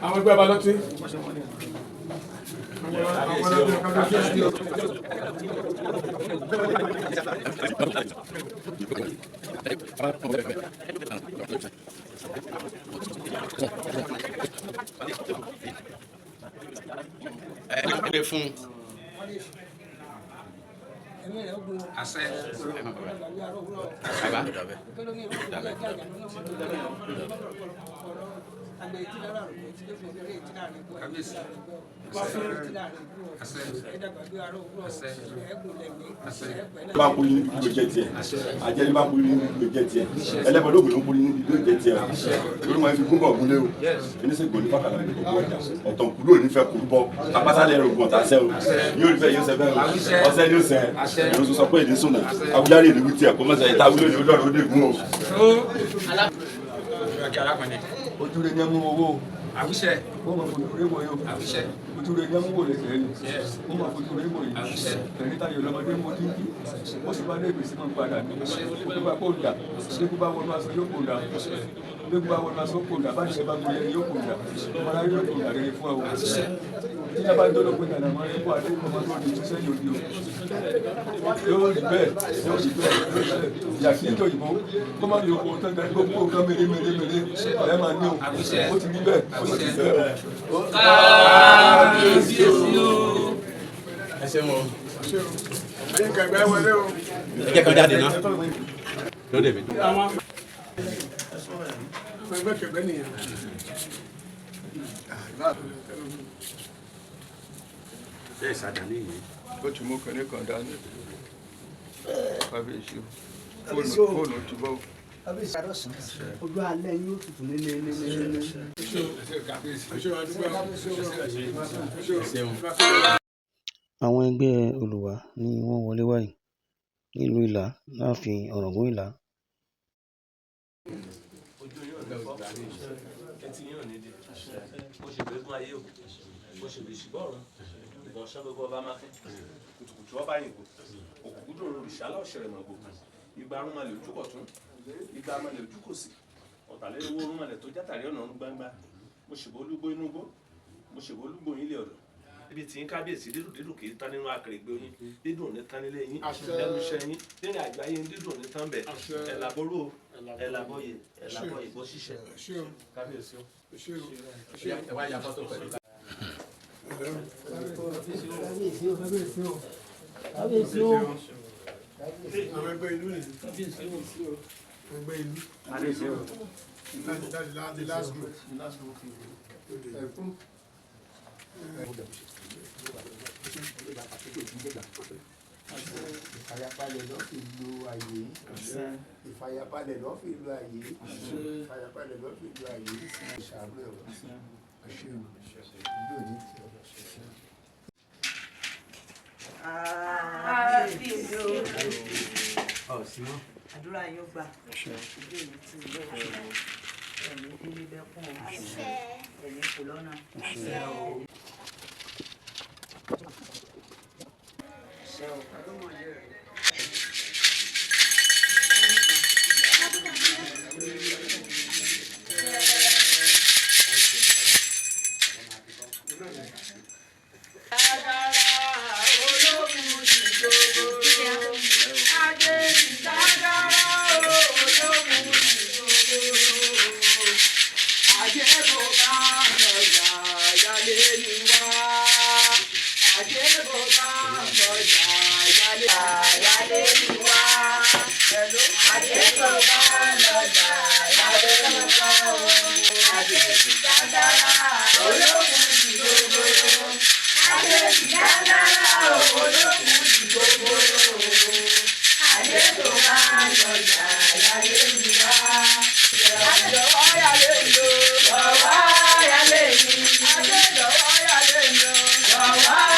Àwọn ẹgbẹ́ abalọ́tí. Ẹ fún àṣẹ bàbá. Bá kú ní ibi tó jẹ tiẹ̀, àjẹní bá kú ní ibi tó jẹ tiẹ̀, ẹlẹ́bọ̀dọ́gbò ló kú ní ibi tó jẹ tiẹ̀ o. Lórí wọn fi gúnbọ̀ gúnlé o, oníṣègùn onífàkàlà ní gbogbo ọjà, ọ̀tàn kúrò nífẹ̀ẹ́ kúrú bọ́, tapásálẹ̀ rògbòn ọ̀tá sẹ́ o, yóò rí bẹ́ẹ̀ yóò sẹ́ bẹ́ẹ̀ o, ọ̀sẹ̀ yóò sẹ́, yóò sọ pé èdè sùn náà, awúyárì èdè wí tiẹ̀ kó mọ̀sẹ̀ ìta wúlò ní olóòrùn ó dé gún o. Ojú rẹ ní ẹmú owó. Àwíṣẹ. Ó máa fojú rẹ wọ̀nyí o. Àwíṣẹ. Ojú rẹ ní ẹmú wò lẹsẹ rẹ. Ó máa fojú rẹ wọ̀nyí. Àwíṣẹ. Ẹ̀rín tayọ̀ lọ́mọdé mú dídí. Ó sì máa ní ègbèsí máa ń padà ní. Ó bá kó dà. Lẹ́kú bá wọnú aṣọ yóò kó dà. Lẹ́kú bá wọnú aṣọ kó dà. Bá ṣe bá gbé yẹn yóò kó dà. Ọmọ aráyé yóò kó dà rere fún ẹ o. Tí a bá ń dọ́dọ̀ pé nàdà máa ń kó adé ọmọ tó di ṣiṣẹ́ yóò di o. Yóò rí bẹ́ẹ̀, yóò rí bẹ́ẹ̀, yóò rí bẹ́ẹ̀. Ìyá kí ní òyìnbó kó má lè oko tó ń darí gbogbo nǹkan mèrè mèrè mèrè ẹ máa ní o. Ó ti rí bẹ́ẹ̀, ó sì ti bẹ́ẹ̀ o. Kábíyèsí o. Ẹ ṣeun o. Ẹ̀yin kẹgbẹ́ wọlé o. Ẹ jẹ́ kan jáde ná. Lóde mi. Àwọn ẹgbẹ́ kẹgbẹ́ nìyẹn. Ṣé ìsàdá ní ìyẹn? Ó ti mú kinní kan dání. Kábíyèsí o. Kábíyèsí o. Fóònù ti bọ́ o. Ojú alẹ́ yóò tutù ní ní ní ní ní. Àwọn ẹgbẹ́ Olùwà ni wọ́n wọlé wàyí nílùú Ìlá láàfin Ọ̀ràngún Ìlá. Ojú yóò ní fọ́, etí yóò ní di. Mo ṣègbè fún ayé o, mo ṣègbè ṣùgbọ́n ọ̀run ìbọn ṣán gbogbo ọba máa fẹ́ kùtùkùtù ọba yìnbó òkùnkùn dòrò òrìṣà láòṣèrè mọ̀gbò igba arúnmalẹ̀ ojú kọ̀tún, igba arúnmalẹ̀ ojú kòsì, ọ̀tàlélówó arúnmalẹ̀ tó játàrí ọ̀nà ọ̀run gbangba. Mo ṣègbè olúgbó inú gbó, mo ṣègbè olúgbó yín lé ọ̀dọ̀ ibi tí ń kábíyèsí. Dídùn dídùn kì í tán nínú akèrègbè oyin, dídùn ní tán nílé yín, lẹ́nu iṣẹ́ yín, nínú àgbáyé yín, dídùn ní tán bẹ̀. Ẹ̀ làbóró, ẹ̀ làbọ̀yè, ẹ̀ làbọ̀yè bó ṣiṣẹ́ kábíyèsí o. Ẹ wá ya fọ́tò pẹ̀lú. Kábíyèsí o. Kábíyèsí o. Kábíyèsí o. Àwọn ẹgbẹ́ ìlú nìyí. Ẹgbẹ́ ìlú. Kábíyèsí o. That's the last group. Ìfàyàbalẹ̀ ló fi lo àyè yìí. Ìfàyàbalẹ̀ ló fi lo àyè yìí. Ìfàyàbalẹ̀ ló fi lo àyè yìí. Ìṣàánú ẹ̀wọ̀. Àṣẹ o. Ìlú òní ti ọ. Kábíyèsí o. Ọ̀ sí mọ́. Àdúrà yóò gbà. Ìlú òní ti ìlú ẹ̀mí délé bẹ́kún o. Ẹ̀mí kò lọ́nà. Àṣẹ o. Lọ́wọ́ ayálé mi o, lọ́wọ́ ayálé mi, ajé lọ́wọ́ ayálé mi o, lọ́wọ́.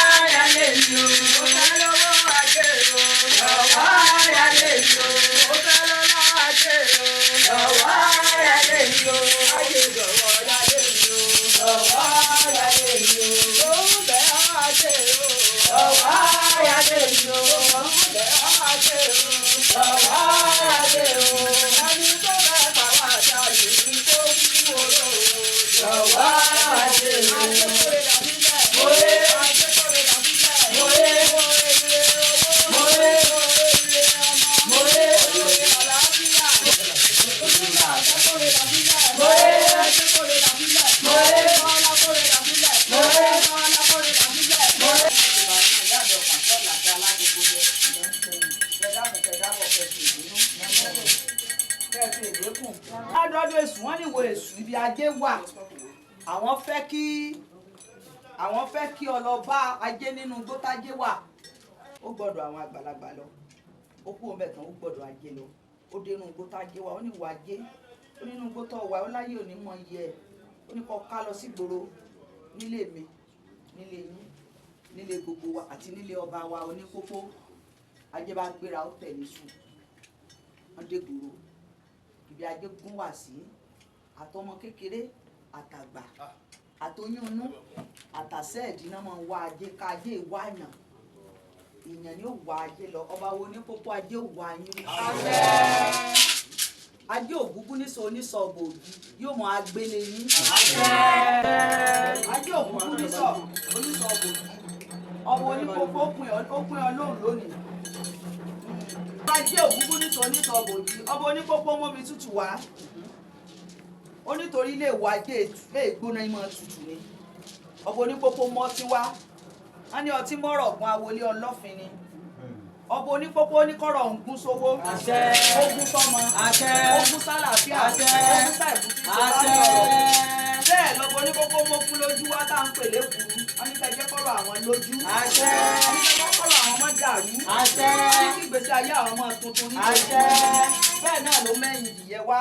Kẹ́ẹ̀fì èdè kù. Ládọ́dọ̀ èṣù, wọ́n ní wo èṣù ibi ajé wà. Àwọn fẹ́ kí ọ lọ bá ajé nínú gbótájé wà. Ó gbọ́dọ̀ àwọn àgbàlagbà lọ. Ó kú òun bẹ̀ tán, ó gbọ́dọ̀ ajé lọ. Ó dé inú gbótájé wà, ó ní wo ajé. Ó nínú gbótọ́ wà, ó láyé òní mọ iye ẹ̀. Ó ní kó ká lọ sígboro nílé mi, nílé yín, nílé gbogbo wa àti nílé ọba wa onípópó. Ajé bá gbéra, ó tẹ̀lé sùn. Wọ́n dé gbòòrò ibi ajé gún wá sí, àtọmọ kékeré, àtàgbà, àtoyún inú, àtàsẹ́ ìdíná máa ń wá ajé ká. Ajé ìwáyàn èèyàn ni ó wá ajé lọ. Ọba wo ní pópó, ajé ò wá yín rí. Ajé ògúngún nísọ onísọ bòógì yóò mọ agbélé yín. Ajé ògúngún nísọ onísọ bòógì, ọwọ́ onípópó, ó pín ọ lóhùn lónìí. Ajé ògúngún nísọ onísọ bòógì, ọba onípópó mọ́mi tútù wá. Ó nítorí ilé ìwà ajé ègbóná ìmọ̀ tutù ni. Ọba onípópó mọ́tí wá. Wọ́n ní ọtí mọ́rọ̀ ọ̀gbun awolé ọlọ́fin ni. Ọba onípópó oníkọ́rọ̀ ń gún sówó, ó gún sọ́mọ, ó gún sálàáfíà, ó gún sáìkú tí ṣe bá ní ọ̀rọ̀. Bẹ́ẹ̀ lọ́ba onípópó mọ́kú lójú wá tá à ń pè lékuru. Wọ́n ní kẹ́ jẹ́ kọ́rọ̀ àwọn lójú. Wọ́n ní kẹ́ jẹ́ kọ́rọ̀ àwọn ọmọ dàrú. Wọ́n ní kí ìgbésí ayé àwọn ọmọ tuntun ní. Bẹ́ẹ̀ náà ló mẹ́yìn ìdìyẹ wá.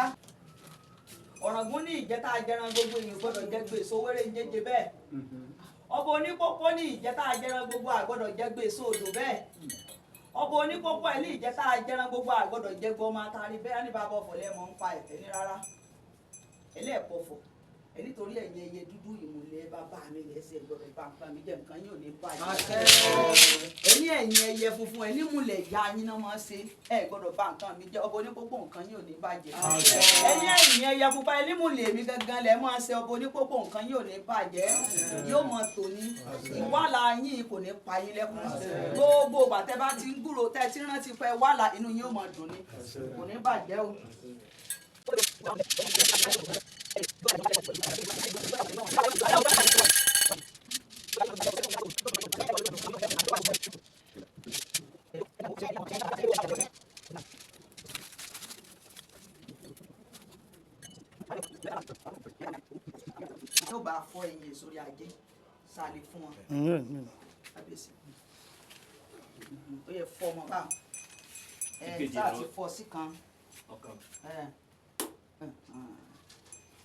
Ọ̀ràngún ní ìjẹta ajẹran gbogbo èèyàn gbọ́dọ̀ jẹ gbèsè owéré ń jẹjẹ bẹ́ẹ̀. Ọba onípópó ní ìjẹta ajẹran gbogbo àgbọ́dọ̀ jẹ gbèsè odò bẹ́ẹ̀. Ọba onípópó ẹ̀ ní ìjẹta ajẹran gbogbo àgbọ́dọ̀ jẹ gbọmọ atari bẹ́ẹ̀. Ní bàbá ọ̀fọ̀ lẹ́mọ̀ ń pa ẹ̀fẹ́ ní rárá ẹlẹ́ẹ̀pọ̀fọ̀ ẹ, nítorí ẹ̀yin ẹyẹ dúdú ìmùlẹ̀ bàbá mi lẹ́sẹ̀ gbọ́dọ̀ bá nǹkan mi jẹ́, nǹkan yóò ní bàjẹ́. Ẹni ẹ̀yin ẹyẹ funfun ẹ nímùlẹ̀ ìyá yín náà máa ṣe, ẹ gbọ́dọ̀ bá nǹkan mi jẹ́. Ọba onípópó, nǹkan yóò ní bàjẹ́. Ẹni ẹ̀yin ẹyẹ pupa ẹ nímùlẹ̀ èmi gangan lẹ̀ máa ṣe. Ọba onípópó, nǹkan yóò ní bàjẹ́, yóò mọ tòní. Ìwàlà yín kò ní pa yín lẹ́kún. Gbogbo ìgbà tẹ́ bá ti ń gbúrò, tẹ́ ti rántí pé wàhálà, inú yín ó máa dùn ní, kò ní bàjẹ́ o. Yóò bá fọ ẹyin sórí ajé sáré fún wọn. Kábíyèsí, ó yẹ fọ ọmọ báwọn ẹ sáà ti fọ sí kan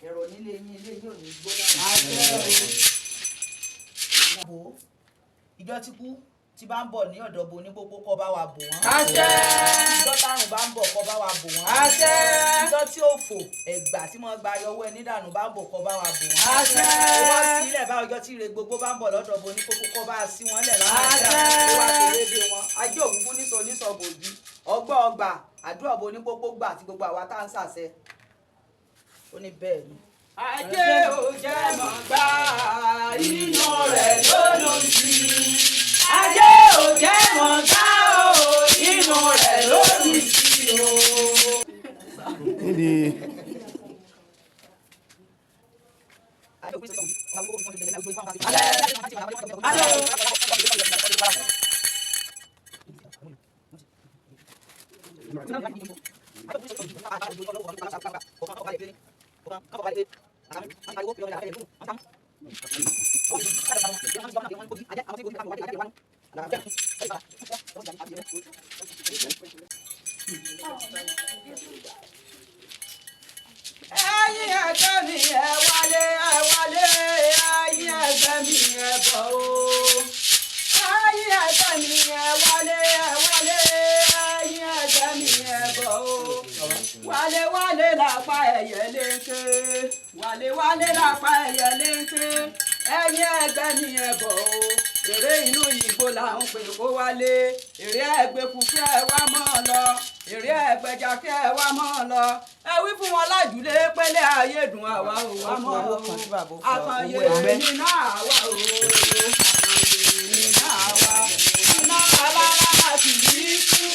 ẹ̀rọ nílé yín, ilé yín ò ní gbóná. Bò ó ìjọ tí kú tí bá ń bọ̀ ní ọ̀dọ̀ bo ní gbogbo kọ́ bá wa bò wọ́n. Ìjọ tárùn bá ń bọ̀, kọ́ bá wa bò wọ́n. Ìjọ tí òfò ẹ̀gbà tí wọ́n gba ayọ̀wọ́ ẹni dànù bá ń bọ̀, kọ́ bá wa bò wọ́n. Ó wá sí ilẹ̀ bá ọjọ́ tí ire gbogbo bá ń bọ̀ lọ́dọ̀ bo ní kókó, kọ́ bá sí wọn lẹ̀ lálàáfíà. Ó wá sí déédéé wọn. Ajé ògúngún nísọ onísọ bòógì, ọgbọ́ ọgbà àdúrà bo ní pópó gbà àti gbogbo àwa tá à ń sàṣẹ. Ó ní bẹ́ẹ̀ ni. Ajé ò jẹ́ mọ̀ gbà, inú rẹ̀ ló ló ń sí. Ajé ò jẹ́ mọ̀ gbà o, inú rẹ̀ ló ń sí o. Níbi Ẹ̀yin ẹgbẹ́ mi, ẹ wálé, ẹ wálé. Ẹ̀yin ẹgbẹ́ mi, ẹ bọ̀ o. Ẹ̀yin ẹgbẹ́ mi, ẹ wálé, ẹ wálé. Ẹ̀yin ẹgbẹ́ mi, ẹ bọ̀ o. Wálé wálé lápá ẹyẹ léńké, wálé wálé lápá ẹyẹ léńké. Ẹ̀yin ẹgbẹ́ mi, ẹ bọ̀ o. Èrè inú ìgbò là ń pè kó wálé. Èrè ẹgbẹ́kù kí ẹ wá mọ́ ọ lọ, èrè ẹgbẹ́ja kí ẹ wá mọ́ ọ lọ. Ẹ wí fún wọn lájúlé pélé ayédùn, àwa ò wá mọ́ ọ. Àkànyè nínú àwa ò, àkànyè nínú àwa iná alára láti yí kú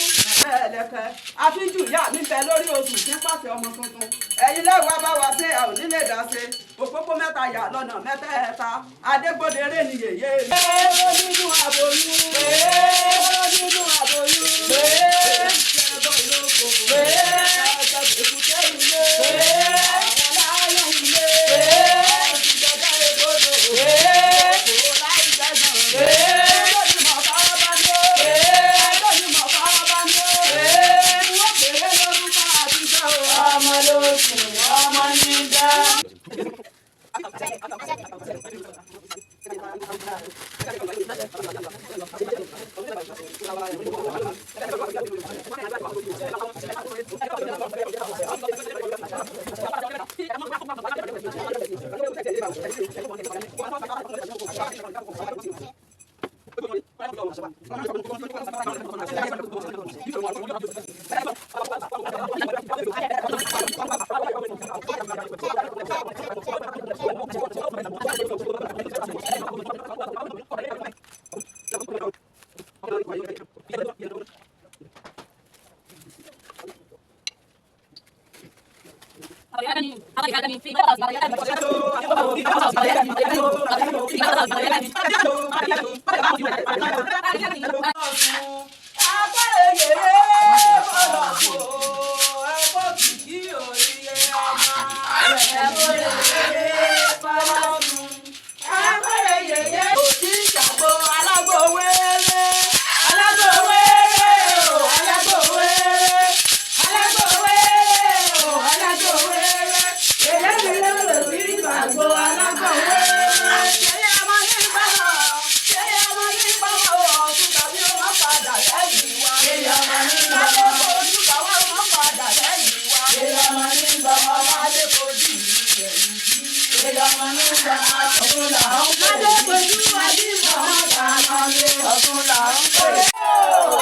ẹlẹ́kẹ́. Àfíjù ìyá mi bẹ lórí oṣù tí ń pàṣẹ ọmọ tuntun. Ẹ̀yin lẹ́wàá bá wa ṣe, ẹ̀ ò nílé dá ṣe. Òpópó mẹ́ta yà lọ́nà mẹ́tẹ̀ẹ̀ta, adégbòdèrè ni yèyé. Ee nínú àbòyún, ee nínú àbòyún, ee ẹbọ ìlóko, ee èkúté.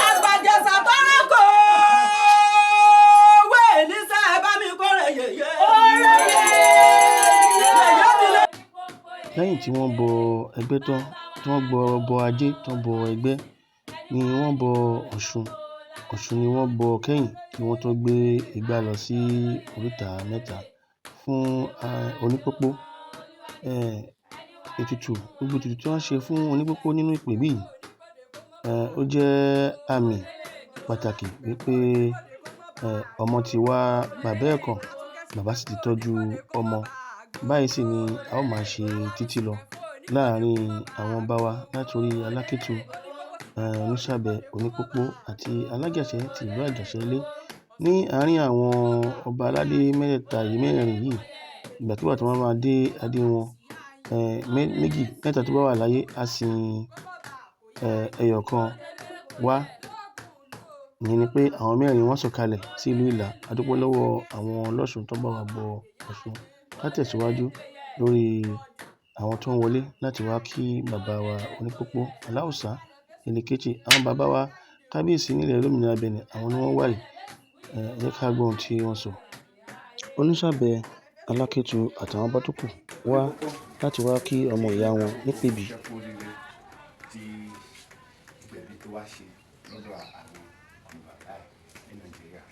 Àgbàjẹsà tọ́rọ̀ kò wé nísà ẹ bá mi kórè yèyé. Lẹ́yìn tí wọ́n bọ ẹgbẹ́ tán, tí wọ́n bọ ajé tán, bọ ẹgbẹ́ ni wọ́n bọ Ọ̀ṣun. Ọ̀ṣun ni wọ́n bọ kẹ́yìn kí wọ́n tó gbé igbá lọ sí oríta mẹ́ta fún Onípópó. Ètùtù, gbogbo ètùtù tí wọ́n ṣe fún Onípópó nínú ìpèbí yìí, ó jẹ́ àmì pàtàkì wípé ọmọ ti wá bàbá ẹ̀ kàn, bàbá sì ti tọ́jú ọmọ. Báyìí sì ni a ó máa ṣe títí lọ láàrin àwọn ọba wa látòrí Alákétu, Onísàbẹ̀, Onípópó àti Alágàṣẹ́ ti ìlú Àjàṣẹ́ Ilé. Ní àárín àwọn ọba aládé mẹ́tẹ̀ẹ̀ta yìí, mẹ́rẹ̀ẹ̀rin yìí, ìgbàkigbà tí wọ́n bá máa dé adé wọn, méjì mẹ́ta tó bá wà láyé á sin ẹyọ kan wá. Ìyẹn ni pé àwọn mẹ́rin wọ́n sọ̀kalẹ̀ sí ìlú Ìlá. A dúpẹ́ lọ́wọ́ àwọn ọlọ́ṣun tó bá wa bọ Ọ̀ṣun. Ká tẹ̀síwájú lórí àwọn tó ń wọlé láti wá kí bàbá wa Onípópó Aláùsá Elékejì. Àwọn bàbá wa kábíyèsí nílẹ̀ olómìnira Benin, àwọn ni wọ́n wà yìí. Ẹ jẹ́ ká gbọ́ ohun tí wọ́n sọ. Onísàbẹ̀, Alákétu àtàwọn ọba tó kù wá láti wá kí ọmọ ìyá wọn nípèbí. Ẹ kú oríire tí ìpèbí tó wá ṣe lọ́dọ̀ àwọn ọmọ bàbá ẹ̀ ní Nàìjíríà.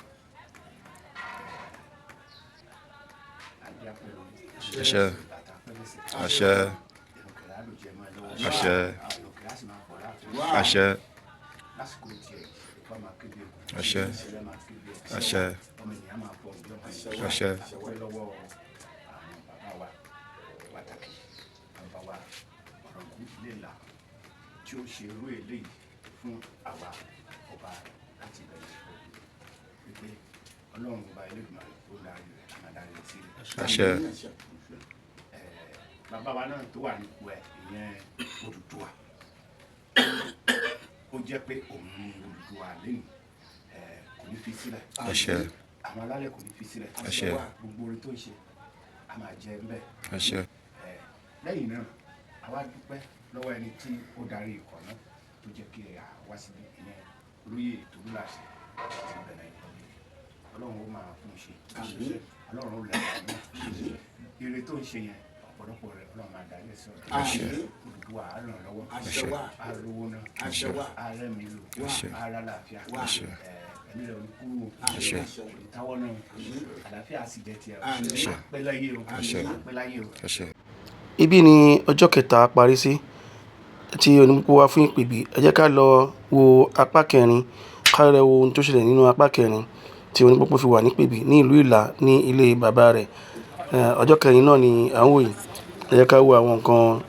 Adé apẹ́ lórí. Àṣẹ. Bàtà apẹ́ lẹ́sẹ̀. Àṣẹ. Ìrùkẹ̀rẹ̀ á lò jẹ mọ́ ẹ lọ́wọ́. Àṣẹ. Ìrùkẹ̀rẹ̀ á sì máa pọ̀ láàfin. Àṣẹ. Lásìkò tiẹ̀, Ifá máa kéde ẹ̀kú. Àṣẹ. Ìṣẹ̀lẹ̀ máa kéde ẹ̀kú. Àṣẹ. Ọmọ ènìyàn máa fọ òbí ọmọ ènìyàn. Àṣẹ. Àṣẹ lọ́wọ́ àwọn bàbá wa pàtàkì, bàbá wa Ọ̀ràngún Ilé-Ìlá tí ó ṣe irú eléyìí fún àwa ọba láti ìbẹ̀rẹ̀ wípé Ọlọ́run ọba Elédùmarè ó darí rẹ̀, a máa darí rẹ̀ sí rẹ̀. Àṣẹ. Bàbá wa náà tó wà nípò ẹ̀, ìyẹn Odùduwà, ó jẹ́ pé òun ni Odùduwà lẹ́nu, kò ní fi sílẹ̀. Àṣẹ. Àwọn alálẹ̀ kò ní fi sílẹ̀. Àṣẹ. Gbogbo oore tó ń ṣe a máa jẹ ńbẹ̀. Àṣẹ. Lẹ́yìn náà, a wá dúpẹ́ lọ́wọ́ ẹni tí ó darí ikọ̀ náà tó jẹ́ kí a wá síbi, ìyẹn olóyè Tolúlàṣẹ ti Benin Republic. Ọlọ́run ó máa fún un ṣe. Àmín. Ọlọ́run ó lẹ̀ ọ́ náà. Ire tó ń ṣe yẹn, ọ̀pọ̀lọpọ̀ rẹ̀ Ọlọ́run máa darí ẹ̀ sí ọ̀dọ̀. Àṣẹ. Odùduwà á ràn lọ́wọ́. Àṣẹ wà. Á rówó náà. Àṣẹ wà. Á rẹ́mi lò. Àṣẹ. Á rà láàfíà. Àṣẹ. Ẹ̀mí rẹ̀ ò ní kúrú o. Àṣẹ. Kò ní táwọ́ náà. Àlàáfíà sì jẹ́ tiẹ̀ o. Àṣẹ. Pẹ́ láyé o. Àṣẹ. Pẹ́ láyé o. Àṣẹ. Ibí ni ọjọ́ kẹta parí sí tí Onípópó wá fún ìpèbí. Ẹ jẹ́ ká lọ wo apá kẹrin, ká lọ wo ohun tó ṣẹlẹ̀ nínú apá kẹrin tí Onípópó fi wà nípèbí ní ìlú Ìlá ní ilé bàbá rẹ̀. Ọjọ́ kẹrin náà ni à ń wò yìí. Ẹ jẹ́ ká wo àwọn nǹkan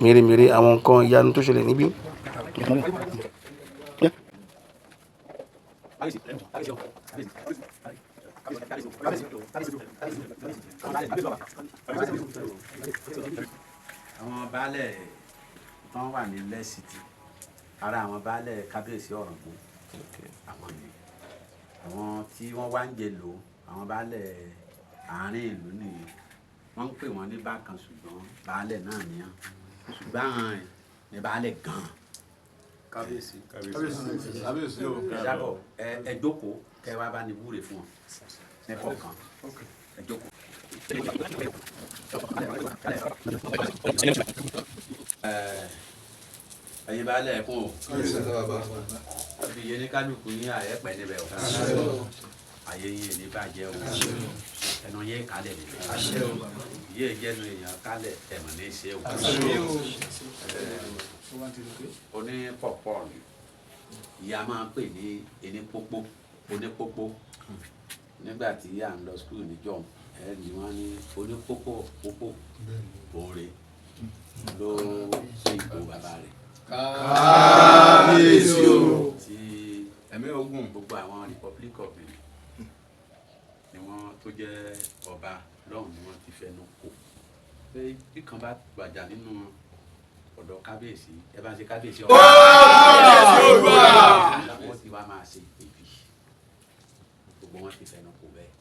mèremère, àwọn nǹkan ìyanu tó ṣẹlẹ̀ níbí. Àwọn baálẹ̀ tán wà ní lẹ́sìtì, ara àwọn baálẹ̀ kábíyèsí Ọ̀ràngún àwọn ni àwọn tí wọ́n wá ń jẹ lò. Àwọn baálẹ̀ àárín ìlú nìyẹn, wọ́n ń pè wọ́n ní bákan, ṣùgbọ́n baálẹ̀ náà ni wọ́n, ṣùgbọ́n àwọn ní baálẹ̀ gan-an. Kábíyèsí, kábíyèsí o. Ẹ dábọ̀, ẹ jókòó kẹ wá bá ní wúre fún wọn ní kọ̀ọ̀kan, ẹ jókòó. Ẹ̀yin baálẹ̀ ẹ̀kún o, iye ní kálukú yín àyẹ̀pẹ̀ níbẹ̀ o, àyè yín ní bàjẹ́ o, ẹnu yín kálẹ̀ níbẹ̀, yé jẹ́nu èèyàn kálẹ̀ ẹ̀mọ̀ ní í ṣe o. Onípọ̀pọ̀ ni ìyá máa ń pè ní enípópó, onípópó. Nígbà tí à ń lọ skul níjọ́ ẹ ní wọ́n ní onípópó pópó òǹrè ló ṣe ipò bàbá rẹ̀. Kábíyèsí o. Tí ẹ̀mí ogun. Gbogbo àwọn Republic of Benin ni wọ́n tó jẹ́ ọba lọ́hùn ni wọ́n ti fẹnu kò pé bí kan bá gbàjà nínú ọ̀dọ̀ kábíyèsí, ẹ bá ń ṣe kábíyèsí ọba. Kábíyèsí Oòduà. Wọ́n ti wá máa ṣe ìpèbí, gbogbo wọn ti fẹnu kò bẹ́ẹ̀.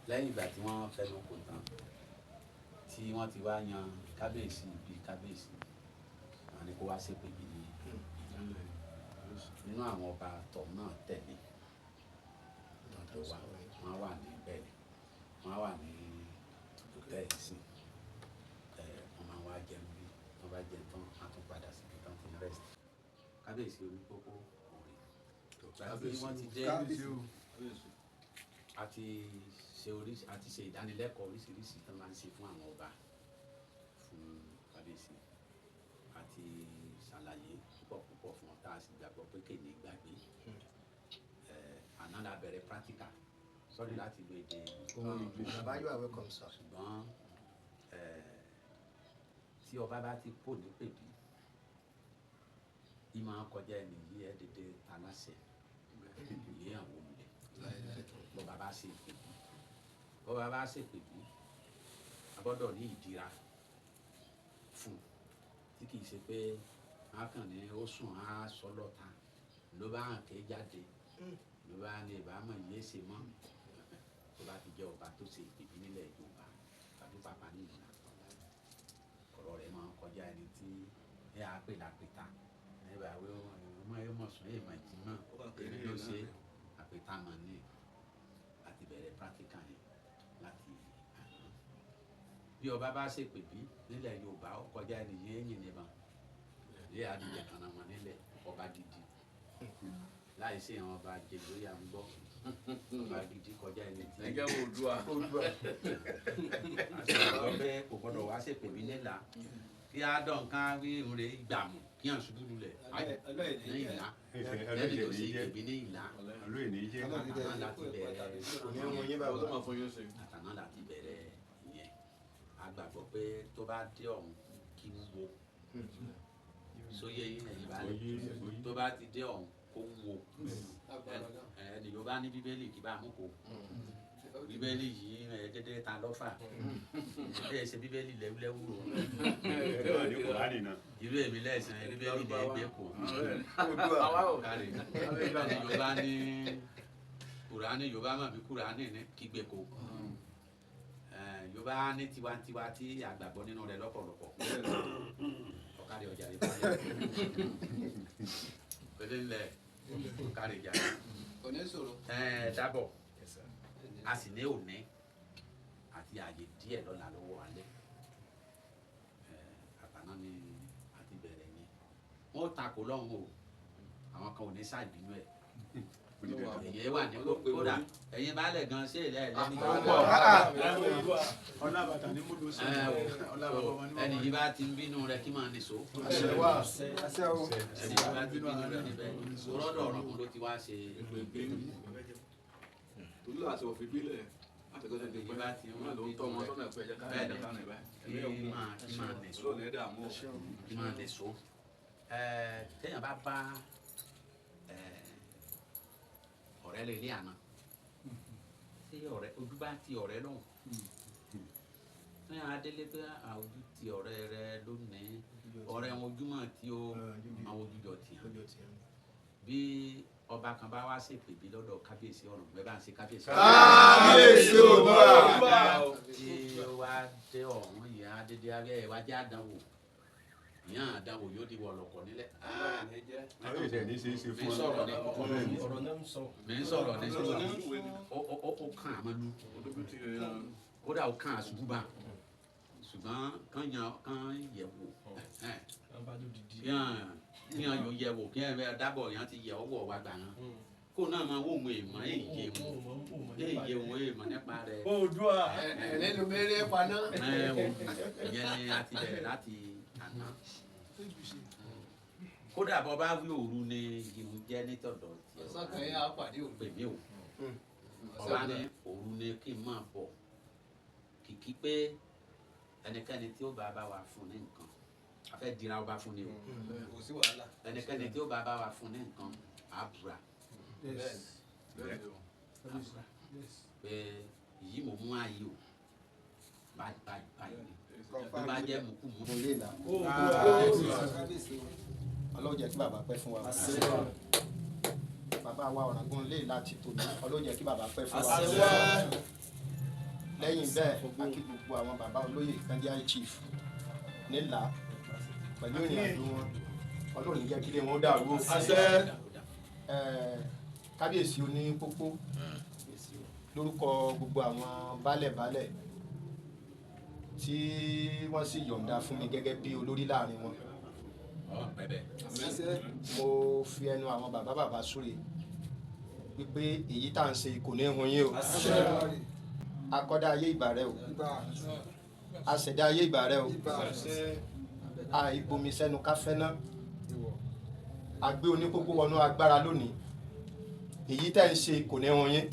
Lẹ́yìn ìgbà tí wọ́n fẹnu kò tán, tí wọ́n ti wá yan kábíyèsí bíi kábíyèsí, àwọn ni kó wá ṣèpèbí ní nínú àwọn ọba tọ̀ náà tẹ̀lé tó wà, wọ́n wà ní bẹ́ẹ̀, wọ́n wà ní hòtẹ́ẹ̀lì sí ẹ, wọ́n máa wá jẹun, bí wọ́n bá jẹun tán, á tún padà síbi tán ti ń rest. Kábíyèsí onípópó òrè tí wọ́n ti jẹ́, a ti ṣe oríṣi, a ti ṣe ìdánilẹ́kọ̀ọ́ oríṣiríṣi tán máa ń ṣe fún àwọn ọba, fún kábíyèsí, a ti ṣàlàyé púpọ̀ púpọ̀ fún wọn, tá a sì gbàgbọ́ pé kèlè gbàgbé. Àná la bẹ̀rẹ̀ practical, sorry láti lo èdè English. Baba, you are welcome, sir. Ṣùgbọ́n tí ọba bá ti kó ní pèbí, ìmọ̀ kọjá ẹni yìí ẹ̀ dédé ta láṣẹ ìyé àwọn olùlẹ̀. Bọ́ba bá ṣe pèbí, bọ́ba bá ṣe pèbí, a gbọ́dọ̀ ní ìdíra fún tí kì í ṣe pé a kàn ní ó sùn á sọ lọ́ta ló bá hàn ké jáde ló bá ní ìbámu yìí ṣe mọ́. Tó bá ti jẹ́ ọba tó ṣe ìpèbí nílẹ̀ Yorùbá tàbí pàpà nílùú, ọ̀rọ̀ rẹ̀ máa ń kọjá ẹni tí ẹ á pè lápẹta ẹ bá wí ọmọ ẹ mọ̀ sùn ẹ mọ̀ jí mọ̀ èmi ló ṣe àpẹta mọ̀ ní. Àti bẹ̀rẹ̀ practical yẹn láti àná. Bí ọba bá ṣe pèbí nílẹ̀ Yorùbá, ó kọjá ẹni yẹn yìn níbọn ní àdìjẹ kan náà mọ̀ nílẹ̀ ọba gidi láì sí àwọn ọba jẹlóyà ń gbọ́ ọba gidi kọjá ẹni tí. Ẹgẹ́ wo Oòduà. Àti ọbẹ̀ kò gbọdọ̀ wá ṣe pèmí nílà kí á dán ká rí ìrè gbàmù kí à ń ṣubú lulẹ̀ ní ìlà lẹ́ni tó ṣe ìpèbí ní ìlà. Àtàná láti bẹ̀rẹ̀, àtàná láti bẹ̀rẹ̀ ìyẹn. A gbàgbọ́ pé tó bá dé ọ̀hún kí wúwo sóyè yín ẹ̀yìn balẹ̀, tó bá ti dé ọ̀hún kó wúwo. Ẹni yóò bá ní bíbélì kí bá mú kó bíbélì yìí ẹ dédé ta lọ́fà ẹ ṣe bíbélì lẹ́wúlẹ́wú o, irú èmi lẹ́sìn bíbélì lẹ́ gbé kó kárí. Ẹni yóò bá ní kùránì, yóò bá mọ̀ bí kùránì ní kígbe kó yóò bá ní tiwantiwa tí àgbàgbọ́ nínú rẹ̀ lọ́pọ̀lọpọ̀. Ọ̀kadì ọjà rẹ̀ báyìí pẹ̀lú ńlẹ̀ ọ̀kadì ìjà rẹ̀ ẹ̀ dábọ̀. A sì ní òní àti àyè díẹ̀ lọ́la lọ́wọ́ alẹ́. Àtàná ni a ti bẹ̀rẹ̀ yẹn, wọ́n takò lọ́hùn o, àwọn kan ò ní ṣàìbínú ẹ̀. Èyí wà ní kódà ẹ̀yin baálẹ̀ gan ṣé ilẹ̀ ẹ̀ lẹ́ni ẹni yìí bá ti ń bínú rẹ kí máa nìṣó, ẹni yìí bá ti ń bínú rẹ níbẹ̀ rọ́dọ̀ ọ̀rọ̀ kan ló ti wá ṣe. Tolú àti òfin bílẹ̀ láti kọ́ sẹ́ni pẹ́ náà ló ń tọ́ ọmọ sọ́nà ẹ̀pẹ́ ẹ̀jẹ̀ káyọ̀ ẹ̀jẹ̀ kánà ẹ̀ kí máa nìṣó, kí máa nìṣó. Téèyàn bá bá ọ̀rẹ́ lè lé àná Tí ọ̀rẹ́ ojú bá ti ọ̀rẹ́ lọ́hùn ní adélé pé ojú ti ọ̀rẹ́ rẹ lónìí, ọ̀rẹ́ wọn ojúmọ̀ tí ó àwọn ojújọ tì hàn. Bí ọba kan bá wá ṣèpè bí lọ́dọ̀ kábíyèsí ọ̀run bẹ́ẹ̀ bá ń ṣe kábíyèsí. Kábíyèsí Oòduà. Tí ó wá dé ọ̀hún ìyá dédé abẹ́ ìwájú àdánwò, ìyá àdánwò yóò di wọ̀lọ̀kọ̀ nílẹ̀. Mi sọ̀rọ̀ ní mi sọ̀rọ̀ ní ó kàn án mọ́lú, kódà ó kàn án ṣubú bá, ṣùgbọ́n kàn yẹ̀ wò, kí yàn yóò yẹ̀ wò, kí ẹ dábọ̀ yàn ti yẹ̀ ọwọ́ wa gbà yàn kó náà máa wò mọ̀ èèmọ̀ èyí mọ̀ èèmọ̀ nípa rẹ̀. Oòduà ẹlẹ́nu mẹ́rẹ́ paná. Ìyẹn ni a ti bẹ̀rẹ̀ láti àná. Kódà bọ́ bá wí òru ni ìhun jẹ́ nítọ̀dọ̀ tiẹ̀. Ọ̀sán kan yẹn á pàdé òru. Pè mí o. Ọba ní òru ni kí n máa bọ̀ kìkì pé ẹnikẹ́ni tí ó bá bá wa fún ní nǹkan a fẹ́ dira ọba fún ni o. Kò sí wàhálà. Ẹnikẹ́ni tí ó bá bá wa fún ní nǹkan á búra. Pé yìí mo mú ayé o, báyìí báyìí báyìí ni tó bá jẹ́ mùkú mú. Ọlọ́run jẹ́ kí bàbá pẹ́ fún wa. Bàbá wa Ọ̀ràngún lè láti tòní, Ọlọ́run jẹ́ kí bàbá pẹ́ fún wa. Lẹ́yìn bẹ́ẹ̀, a kí gbogbo àwọn bàbá olóyè kan jẹ́ chief nílà pẹ̀lú ìrìn àjò wọn, Ọlọ́run jẹ́ kí ilé wọn dàrú o. Kábíyèsí onípópó, lórúkọ gbogbo àwọn baálẹ̀ baálẹ̀ tí wọ́n sì yọ̀ǹda fún mi gẹ́gẹ́ bí olórí láàrin wọn, mo fi ẹnu àwọn bàbá bàbá súre wípé èyí tá à ń ṣe kò ní hun yín o. Akọ́dá ayé ìbà rẹ o, aṣẹ̀dá ayé ìbà rẹ o, àìbomi sẹ́nu káfẹ́ náà, àgbé onípópó wọnú agbára lónìí, èyí tẹ́ ń ṣe kò ní hun yín.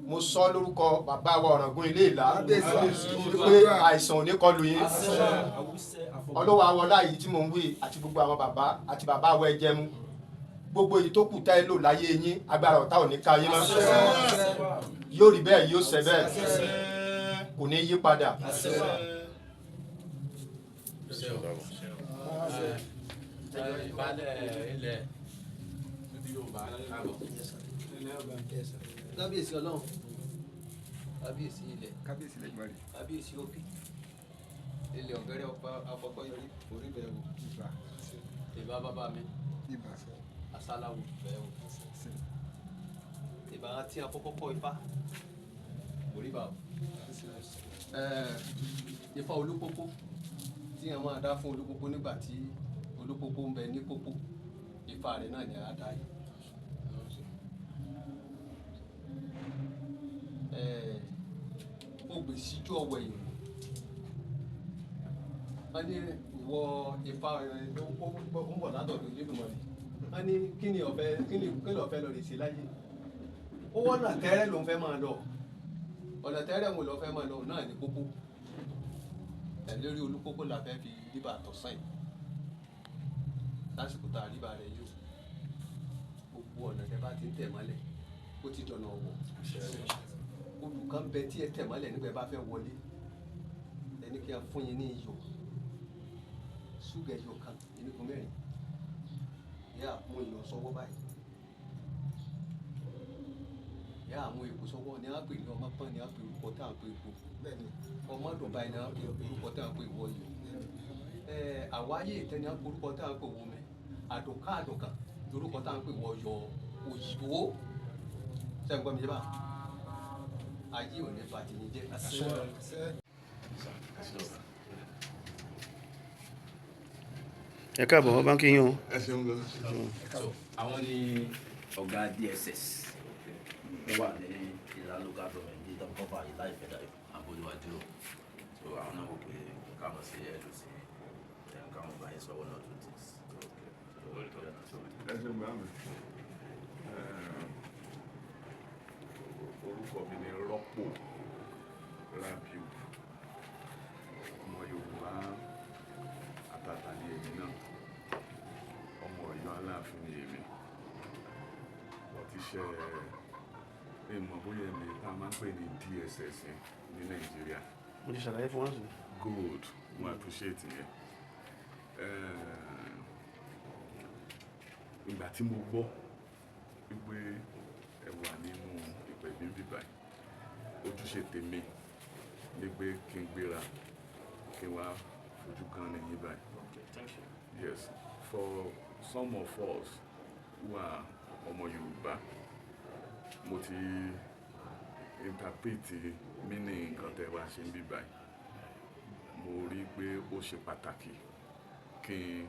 Mo sọ lórúkọ bàbá wa Ọ̀ràngún Ilé Ìlá wípé àìsàn ò ní kọlù yín. Ọlọ́wọ́ awọlá yìí tí mò ń wí àti gbogbo àwọn bàbá àti bàbá wa ẹjẹmu, gbogbo èyí tó kù tẹ́ ẹ lò láyé yín, agbára ọ̀tá ò ní ká yín mọ́. Yóò rí bẹ́ẹ̀, yóò ṣẹ bẹ́ẹ̀, kò ní yí padà. Kábíyèsí Ọlọ́run, kábíyèsí ilẹ̀, kábíyèsí lẹ́gbẹ̀rẹ̀, kábíyèsí òkè, ilẹ̀ ọ̀gẹ́rẹ́ ọ̀pá afọkọ́yọrí orí bẹ́ẹ̀ wò, ìbá bàbá mi asáláwò bẹ́ẹ̀ wò, ìbá tí a kọ́kọ́ kọ́ ifá orí bá o. Ifá olúpópó tí a máa dá fún olúpópó nígbà tí olúpópó ń bẹ ní pópó, ifá rẹ̀ náà ni a dá yìí. Ó gbè síjú ọwọ́ ẹ̀yìn, wọ́n ní ìwọ ifá ó ń bọ̀ látọ̀dọ̀ Olódùmarè, wọ́n ní kí ni ọ̀fẹ́ kí ni ọ̀fẹ́ lọ lè ṣe láyé, ó wọ́n ọ̀nà tẹ́rẹ́ ló ń fẹ́ máa lọ, ọ̀nà tẹ́rẹ́ wo ló fẹ́ máa lọ náà ní pópó, ẹ̀ lórí olúpópó la fẹ́ fi ríbà tọ̀sán yìí lásìkò tá a ríbà rẹ̀ yóò gbogbo ọ̀nà tẹ́ bá ti ń tẹ̀ mọ́lẹ̀ ó ti dọ̀nà ọ̀wọ̀. Olùkàn bẹ tí ẹ tẹ̀ mọ́lẹ̀ nígbà ẹ bá fẹ́ wọlé, ẹni kí a fún yín ní iyọ̀ ṣúgà iyọ̀ kan onígun mẹ́rin, yà á mú iyọ̀ sọ́wọ́ báyìí, yà á mú epo sọ́wọ́ ni a pè ní ọmọ pọ́n, ni a pè orúkọ tá à ń pè epo, ọmọ dùn báyìí ni a pè orúkọ tá à ń pè wọ iyọ̀, àwáyé ìtẹ́ ni a pè orúkọ tá à ń pè wọ mẹ́, àdùnká àdùnkà orúkọ tá à ń pè wọ yọ òyìnbó. Sẹ́yìn gbọ́ mi yé bá ayé ò ní ba tìyín jẹ́. Ẹ káàbọ̀, wọ́n bá ń kí yín o. Ẹ ṣeun gan. Àwọn ni ọ̀gá DSS wọ́n wà ní Ìlá local government ní tọkọfà Ìlá Ìfẹ́dàyọ̀ Abolúwájú. So àwọn náà wò pé káwọn sí ẹ lò sí káwọn bá yín sọ one or two things. Ẹ ṣeun bá mi. Orúkọ mi ni Rọ́pò Rabiu, ọmọ Yorùbá àtàtà ni èmi náà, ọmọ Ọ̀yọ́ Aláàfin ni èmi. Wọ́n ti ṣe Mi mọ̀ bóyá ẹ̀mí tá a máa ń pè ní DSS ní Nàìjíríà. Mo ti ṣàlàyé fún wọn sí. Good, mo appreciate yẹn. Ìgbà tí mo gbọ́ wípé ẹ wà nínú ìpẹ̀bí bíbá yìí, ojúṣe tèmi ni pé kí n gbéra kí n wá fojú kan ní yín báyìí. Okay, thank you. Yes, for some of us who are ọmọ Yorùbá, mo ti interpret meaning nǹkan tẹ́ wá ṣe ń bí báyìí. Mo rí i pé ó ṣe pàtàkì kí n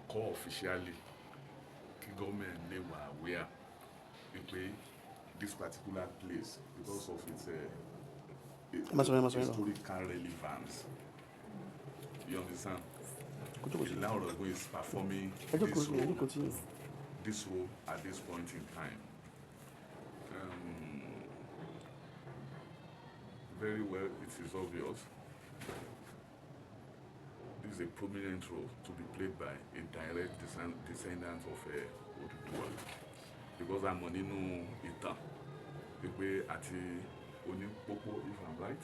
kọ́ officially kí government lè wà aware wípé this particular place, because of its Ẹ má sọ yẹn, ẹ má sọ yẹn lọ. historical relevance. You understand? Ìlá Ọ̀ràngún is performing Ẹ jókòó this sí, ẹ role, jókòó tí. this role at this point in time. Very well, it is obvious. This is a prominent role to be played by a direct descendant of Oduduwa. Because I'm on nínú ìtàn wípé àti Onípópó, if I'm right,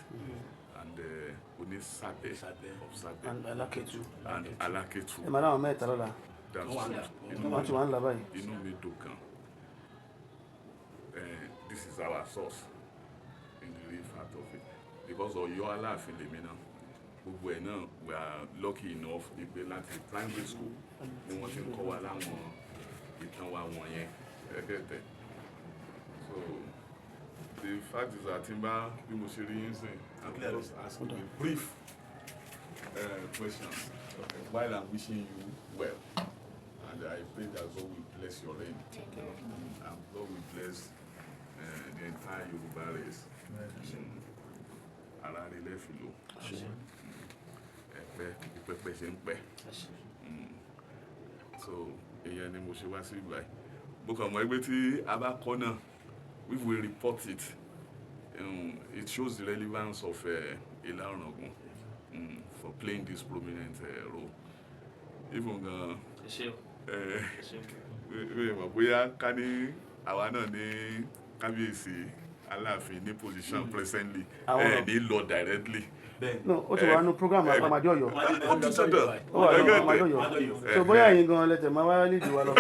and Onísàbẹ̀ of Sàbẹ̀ And Alákẹ́tù. And Alákẹ́tù. Ẹ máa dáhùn mẹ́ta lọ́la. That's Wọ́n true. wà wọ́n ti wà ń là báyìí. Inú mi dùn gan. This is our source in the real fact of it. Because Ọ̀yọ́ Aláàfin lèmi náà. Gbogbo ẹ̀ náà, we are lucky enough wípé láti primary school ni wọ́n ti ń kọ́ wa láwọn ìtàn wa wọ̀nyẹn. Ẹ̀ẹ́dẹ̀ẹ̀dẹ̀. So the fact is that tí n bá bí mo ṣe rí yín sìn, I'm just asking a brief questions while I'm wishing you well. And I pray that God will bless your reign. And God will bless the entire Yoruba race. Ara rẹ̀ lẹ́fì lò. Ẹ̀pẹ́ ìpẹ́pẹ́ ṣe ń pẹ́. So ìyẹn ni mo ṣe wá sí ìgbà yìí. Mo kàn mọ̀ pé tí a bá kọ́ náà, if we report it, it shows the relevance of Ìlá Ọ̀ràngún for playing this prominent role. Even gan, Ẹ ṣé o. Ẹ ṣé o. mi mọ̀ bóyá ká ní àwa náà ní kábíyèsí Aláàfin ní position presently, Àwọn ẹ náà. ní lọ directly. No, ó ti wà nínú program Àpàmàdé Ọ̀yọ́. Ó ti sọ́dọ̀. Ó wà nínú Àpàmàdé Ọ̀yọ́. So bóyá ẹ̀yin gan lẹ́tẹ̀ máa wá nídìí wa lọ.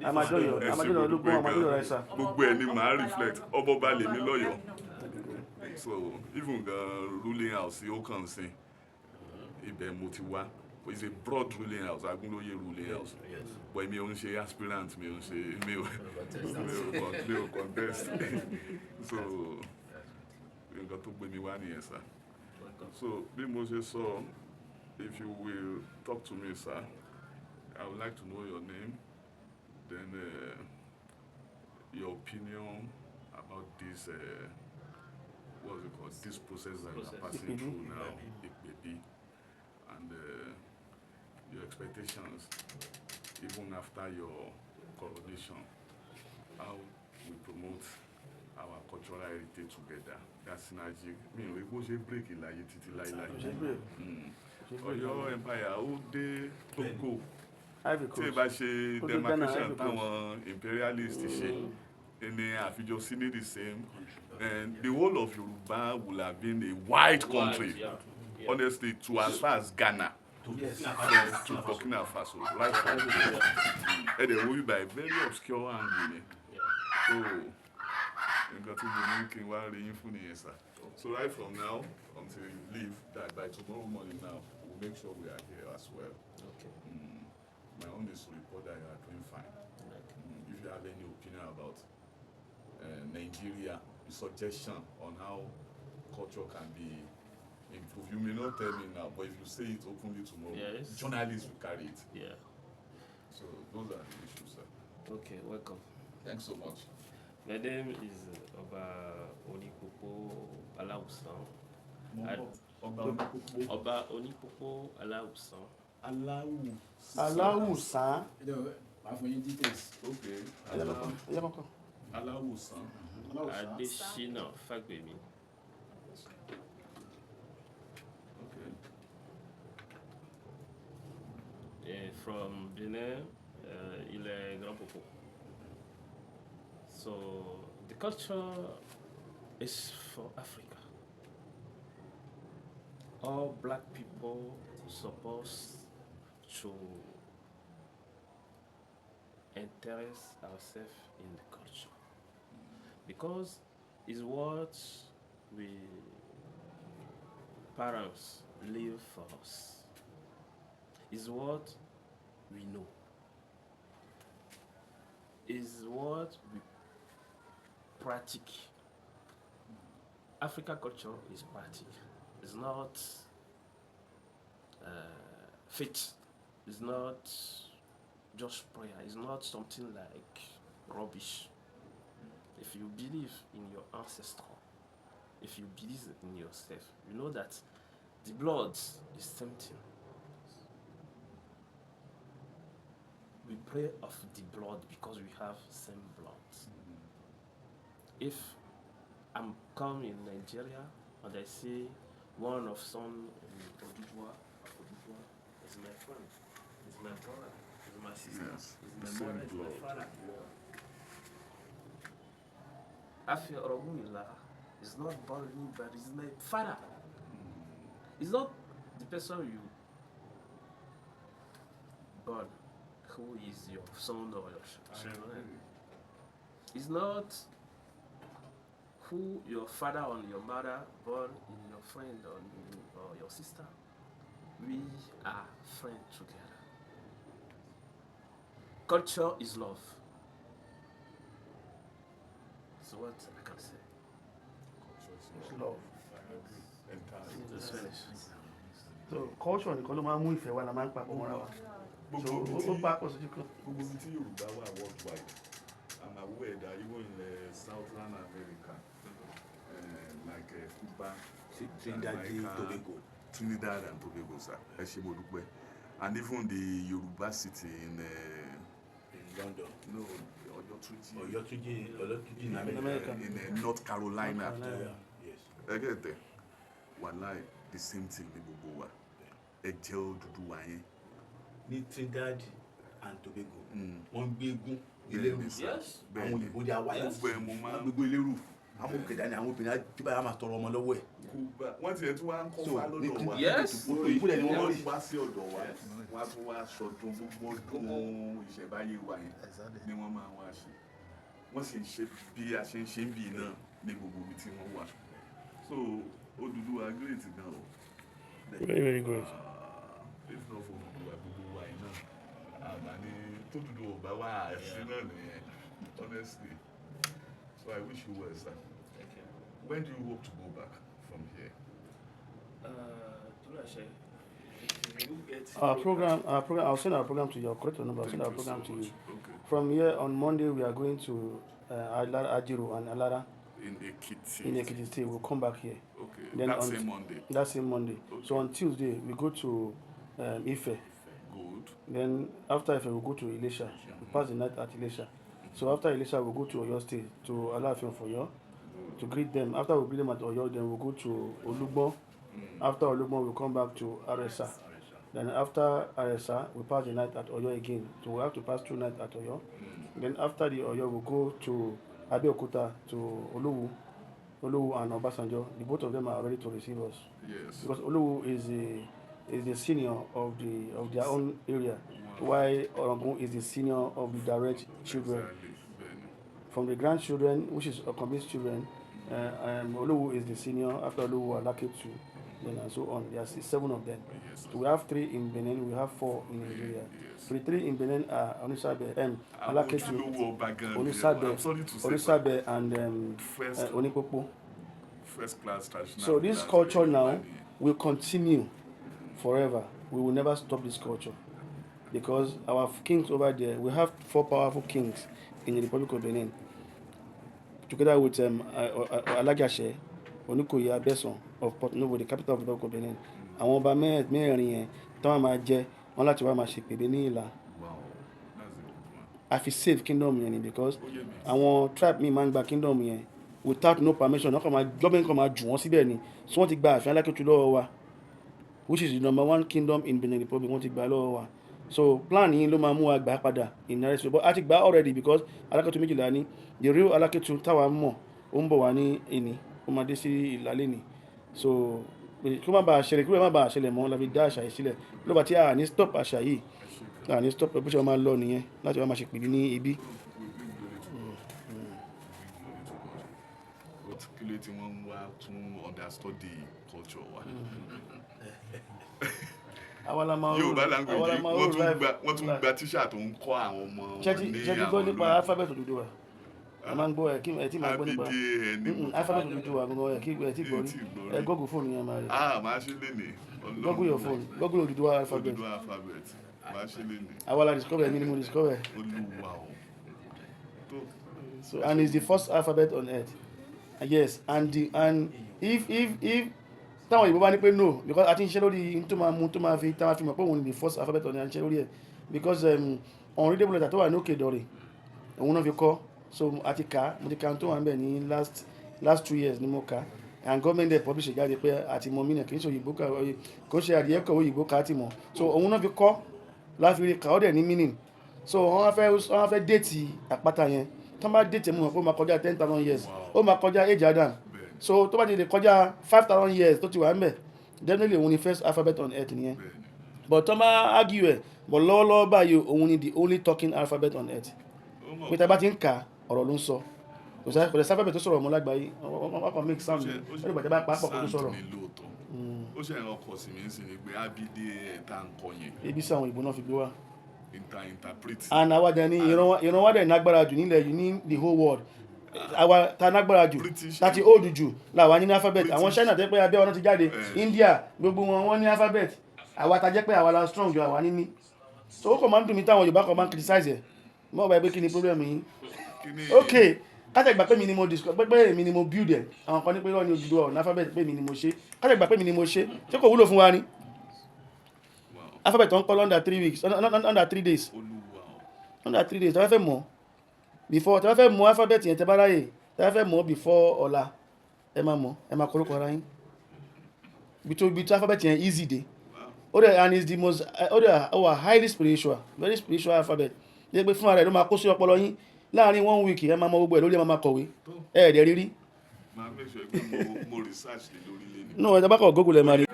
Àmàdé Ọ̀yọ́, Ẹ ṣé, Àmàdé Ọ̀yọ́ ló mo gbọ́n dúpẹ́ Àmàdé Ọ̀yọ́ gan. rẹ̀ sà. Gbogbo ẹ ni màá reflect. Ọmọọba lèmi lọ́yọ̀ọ́. So even gan ruling house ó kàn sí ibẹ̀ mo ti wá. It's a broad ruling house, Agunlóye ruling house. But mi ò ń ṣe aspirant, mi ò ń ṣe, mi ò contest. So nǹkan tó gbé mi wá nìyẹn sir. So bí mo ṣe sọ, if you will talk to me, sir, I would like to know your name, then your opinion about this, what's it called, this process that you are Process. passing Ìpèbí. through now, Ìpèbí, and your expectations, even after your coronation, how we promote our cultural heritage together. That synergy, mi ò rí bó ṣe break láyé títí láíláí. Kò ṣe break. Kò ṣe break. Ọ̀yọ́ Empire ó dé Togo. Ivory Tí ì Coast. bá ṣe Ó dé Ghana, demarcation Ivory Coast. táwọn imperialists ṣe, ní àfijọ́ sí ní the same, and the whole of Yoruba will have been a wide country. Wide, yeah. Yeah. Honestly, to as far as Ghana. Yes. From to Burkina Faso, right from there. And they will be by very obscure angle ni. So, nǹkan tí mo ní kí n wá rí yín fún nìyẹn sir. So right from now until you leave, that by tomorrow morning now, we'll make sure we are here as well. Okay. My own is to report that you are doing fine. If you have any opinion about Nigeria, suggestion on how culture can be improved, you may not tell me now, but if you say it openly tomorrow, Yes. journalists will carry it. Yeah. So those are the issues, sir. Okay, welcome. Thanks so much. My name is Ọba Onípópó Aláwùsàn. Ọba Onípópó. Ọba Onípópó Aláwùsàn. Aláwùsàn. Aláwùsàn. Màá fún yín details. Okay. Ẹ jẹ́ kọ́kọ́. Aláwùsàn. Adésínà Fágbèmí. Okay. From Benin, Ilẹ̀ Grand Popo. So So the culture is for Africa. All black people supposed to interest ourselves in the culture because it's what we parents live for us. It's what we know. Is what we practice. Africa culture is practice. It's not faith. It's not just prayer. It's not something like rubbish. If you believe in your ancestor, if you believe in yourself, you know that the blood is same thing. We pray of the blood because we have same blood. If I'm come in Nigeria and I see one of son in Oduduwa, Oduduwa is my friend, is my brother, is my sister, Yes, is the my mother, same is my blood. father. Afe Orunmila is not born me, but is my father. It's not the person you born who is your son or your children. It's not who your father or your mother born in your friend or your sister. We are friends together. Culture is love. So what I can say. It's love. It's finished. So culture nìkan ló máa ń mú ìfẹ́ wa la máa ń papọ̀ mọ́ra wa. So Gbogbo ibi ó tí papọ̀ sójú kan. Gbogbo ibi tí Yorùbá wà worldwide, I'm aware that even in Southern America, like Cuba, Trinidad and Jamaica, Tobago. Trinidad and Tobago, sir. Ẹ ṣé, mo dúpẹ́. And even the Yoruba city in London. No, Oyotunji. Oyotunji in America. In North Carolina. North Carolina. Yes. Ẹ get it? Wàláì, the same thing ní gbogbo wa. Ẹ̀jẹ̀ Odùduwà yẹn. Ní Trinidad and Tobago, wọ́n ń gbé eégún ilérú. Bẹ́ẹ̀ni sir. Àwọn òyìnbó ní àwa yẹn. Gbogbo ẹ̀ mo máa ń. Gbogbo ilérú. Àwọn òkèdá ni àwọn obìnrin á tí báyà máa tọrọ ọmọ lọ́wọ́ ẹ̀. Cuba, wọ́n tiẹ̀ tún wá ń kọ́ So, wa ní lọ́dọ̀ wa. Yes. Òyìnbó dẹ̀ ni wọ́n rí. Wá sí ọ̀dọ̀ wa, wọ́n á tún wá sọdún gbogbo ọdún ìṣẹ̀báyé wa yẹn ni wọ́n máa wá ṣe. Wọ́n sì ń ṣe bí a ṣe ń ṣe ń bì náà ní gbogbo ibi tí wọ́n wà. So Odùduwà great gan o. Very, very great. If not for Odùduwà, gbogbo wa yìí náà, àbá ní tó Odùduwà ò bá wà ẹ̀sìn náà nìyẹn, honestly. So I wish you well, sir. Thank you. When do you hope to go back from here? Tolúlàṣẹ, if you get Our program, I'll send our program to you. I'll correct your number. I'll send our Thank you program so to you. much. Okay. From here on Monday, we are going to Alara, Ajiro and Alara. In Ekiti. In Ekiti State, we'll come back here. Okay, Then that on same Monday. That same Monday. So on Tuesday, we go to Ife. Good. Then after Ife, we go to Ilesha. We pass the night at Ilesha. So after Ilesha, we go to Oyo State, to Alaafin of Oyo, to greet them. After we greet them at Oyo, then we go to Olugbon. After Olugbon, we come back to Aresa. Then after Aresa, we pass the night at Oyo again. So we have to pass 2 nights at Oyo. Then after the Oyo, we go to Abeokuta, to Olowu, Olowu and Obasanjo. The both of them are ready to receive us. Because Olowu is the senior of their own area, while Orangun is the senior of the direct children. Exactly. From the grandchildren, which is Okanbi's children, Olowu is the senior. After Olowu, Alaketu, then and so on. There are seven of them. So we have three in Benin, we have four in Nigeria. So the three in Benin are Onisabe, Alaketu, Ojúlówó ọba gan ni. Onisabe, I'm sorry to say, Onisabe, and Onipopo. First class traditional So this rulers. culture now will continue forever. We will never stop this culture because our kings over there, we have four powerful kings in the Republic of Benin, together with Alagashe, Onikoyi Abeson of Port Novo, the capital of the Republic of Benin. Àwọn ọba mẹ́rin yẹn tí wọ́n máa jẹ wọ́n láti wá máa ṣèpèbé ní Ìlá. Wow, that's a good one. A fi save kingdom yẹn ni because àwọn tribe mi máa ń gba kingdom yẹn without no permission. Wọ́n kàn máa, government kàn máa jù wọ́n síbẹ̀ ni. So wọ́n ti gba ààfin Alákétu lọ́wọ́ wa, which is the number one kingdom in Benin Republic. Wọ́n ti gbà lọ́wọ́ wa. So plan yìí ló máa mú wa gbà á padà in next way, but a ti gbà á already because Alákétu 12 ní the real Alákétu táwa mọ̀, ó ń bọ̀ wá ní èní, ó máa dé sí ìlàlẹ́ ní. So kí ó má bàa ṣẹlẹ̀, kí ó má bàa ṣẹlẹ̀ mọ́ la fi dá àṣà yìí sílẹ̀. Ló bá tí a ní stop àṣà yìí, a ní stop bó ṣe máa lọ nìyẹn láti wá máa ṣe pèbí ní ibi. Kí ló tí wọ́n ń wá tún understudy culture wa? Àwa la máa Yorùbá language. Àwa la máa wọ́n rule tún life. gba, wọ́n tún gba tíṣà tó ń kọ́ àwọn ọmọ wọn Ṣé ti ní ṣé ti gbọ́ àwọn nípa lórí. alphabet Odùduwà? A máa ń gbọ́ ẹ̀ kí ẹ tí máa gbọ́ nípa ABDA alphabet Odùduwà gangan ẹ̀ kí ẹ tí gbọ́ rí. Ẹ Google phone yẹn, máa rí. Ah, máa ṣe lénìí. Ọlọ́run. Google your phone, Google Odùduwà alphabet. Odùduwà alphabet, máa ṣe lénìí. Àwa la discover, èmi ni mo discover. Olúwa o tó. So, and it's the first alphabet on earth. Yes, and the and if táwọn òyìnbó bá ní pé no, because a ti ń ṣiṣẹ́ lórí n tó máa mú tó máa fi tá máa fi mọ̀ pé òun ni the first alphabet on earth, a ń ṣiṣẹ́ lórí ẹ̀ because unreadable letter tó wà ní Òkè Ìdànrè, òun náà fi kọ́. So a ti kà á, mo ti kà á tó wà níbẹ̀ ní last 2 years ni mo kà á, and government dẹ̀ publish jáde pé àti mọ̀ mí náà kì í ṣe òyìnbó kà, kò ń ṣe adìyẹ kọ̀wé òyìnbó kà á ti mọ̀. So òun náà fi kọ́ láfi rí kà, ó dẹ̀ ní meaning. So wọ́n á fẹ́ date àpáta yẹn. Tó bá date, mú wọn pé ó máa kọjá 10,000 years, ó máa kọjá age Adam. So tó bá ti lè kọjá 5,000 years tó ti wà ńbẹ̀, definitely òun ni first alphabet on earth nìyẹn. But tó bá argue ẹ̀, but lọ́wọ́lọ́wọ́ báyìí, òun ni the only talking alphabet on earth, pé tá a bá ti ń kà, ọ̀rọ̀ ló ń sọ. Kò sí alphabet tó sọ̀rọ̀ mọ́ lágbàáyé. Wọ́n kàn make sound. Ó lè bàjẹ́ bá pa á pọ̀ kó tó sọ̀rọ̀. Sound ni lóòótọ́. Ó ṣe ìran ọkọ̀ sí mi ń sìn ni pé abídé ẹ̀ tá à ń kọ yẹn. Ebi sí àwọn òyìnbó náà fi gbé wá. Interpret. And àwa dẹ̀ ni ìran wa dẹ̀ nágbára jù nílẹ̀ yìí, ní the whole world. Àwa ta nágbára jù, láti old jù làwa ní alphabet. Àwọn China tẹ́ pé abẹ́ ọ̀nà ti jáde, India, gbogbo wọn, wọ́n ní alphabet. Àwa ta jẹ́ pé àwa la strong jù, àwa níní. So ó kàn máa ń dùn mí táwọn Yorùbá kan máa ń criticize ẹ̀ mọ́ ọba ẹgbẹ́. Kí ni problem yín? Ok, kátà gbà pé mi ni mo discover, pé èmi ni mo build ẹ̀. Àwọn kan ní pé lọ́ọ̀ni Odùduwà ọ̀nà alphabet, pé èmi ni mo ṣe. Kátà gbà pé èmi ni mo ṣe, ṣé kò wúlò fún wa ni? Alphabet tó ń kọ́ under 3 weeks, under 3 days, under 3 days. Tẹ́ bá fẹ́ mọ̀ before, tẹ́ bá fẹ́ mọ̀ alphabet yẹn, tẹ́ bá ráyè, tẹ́ bá fẹ́ mọ̀ before ọ̀la, ẹ máa mọ̀, ẹ máa kọ orúkọ ara yín. Ibi tó alphabet yẹn easy dé, ó dẹ̀ and is the most, ó dẹ̀ ó wà highly spiritual, very spiritual alphabet yẹ pé fúnra rẹ̀ ló máa kó sí ọpọlọ yín. Láàrin one week, ẹ máa mọ gbogbo ẹ̀ lórí, ẹ máa kọ̀wé, ẹ ẹ̀ dẹ̀ rírí. Máa make sure pé mo research lé lórí lé ní. No, ẹ tẹ́ bá kọ̀ Google, ẹ máa rí.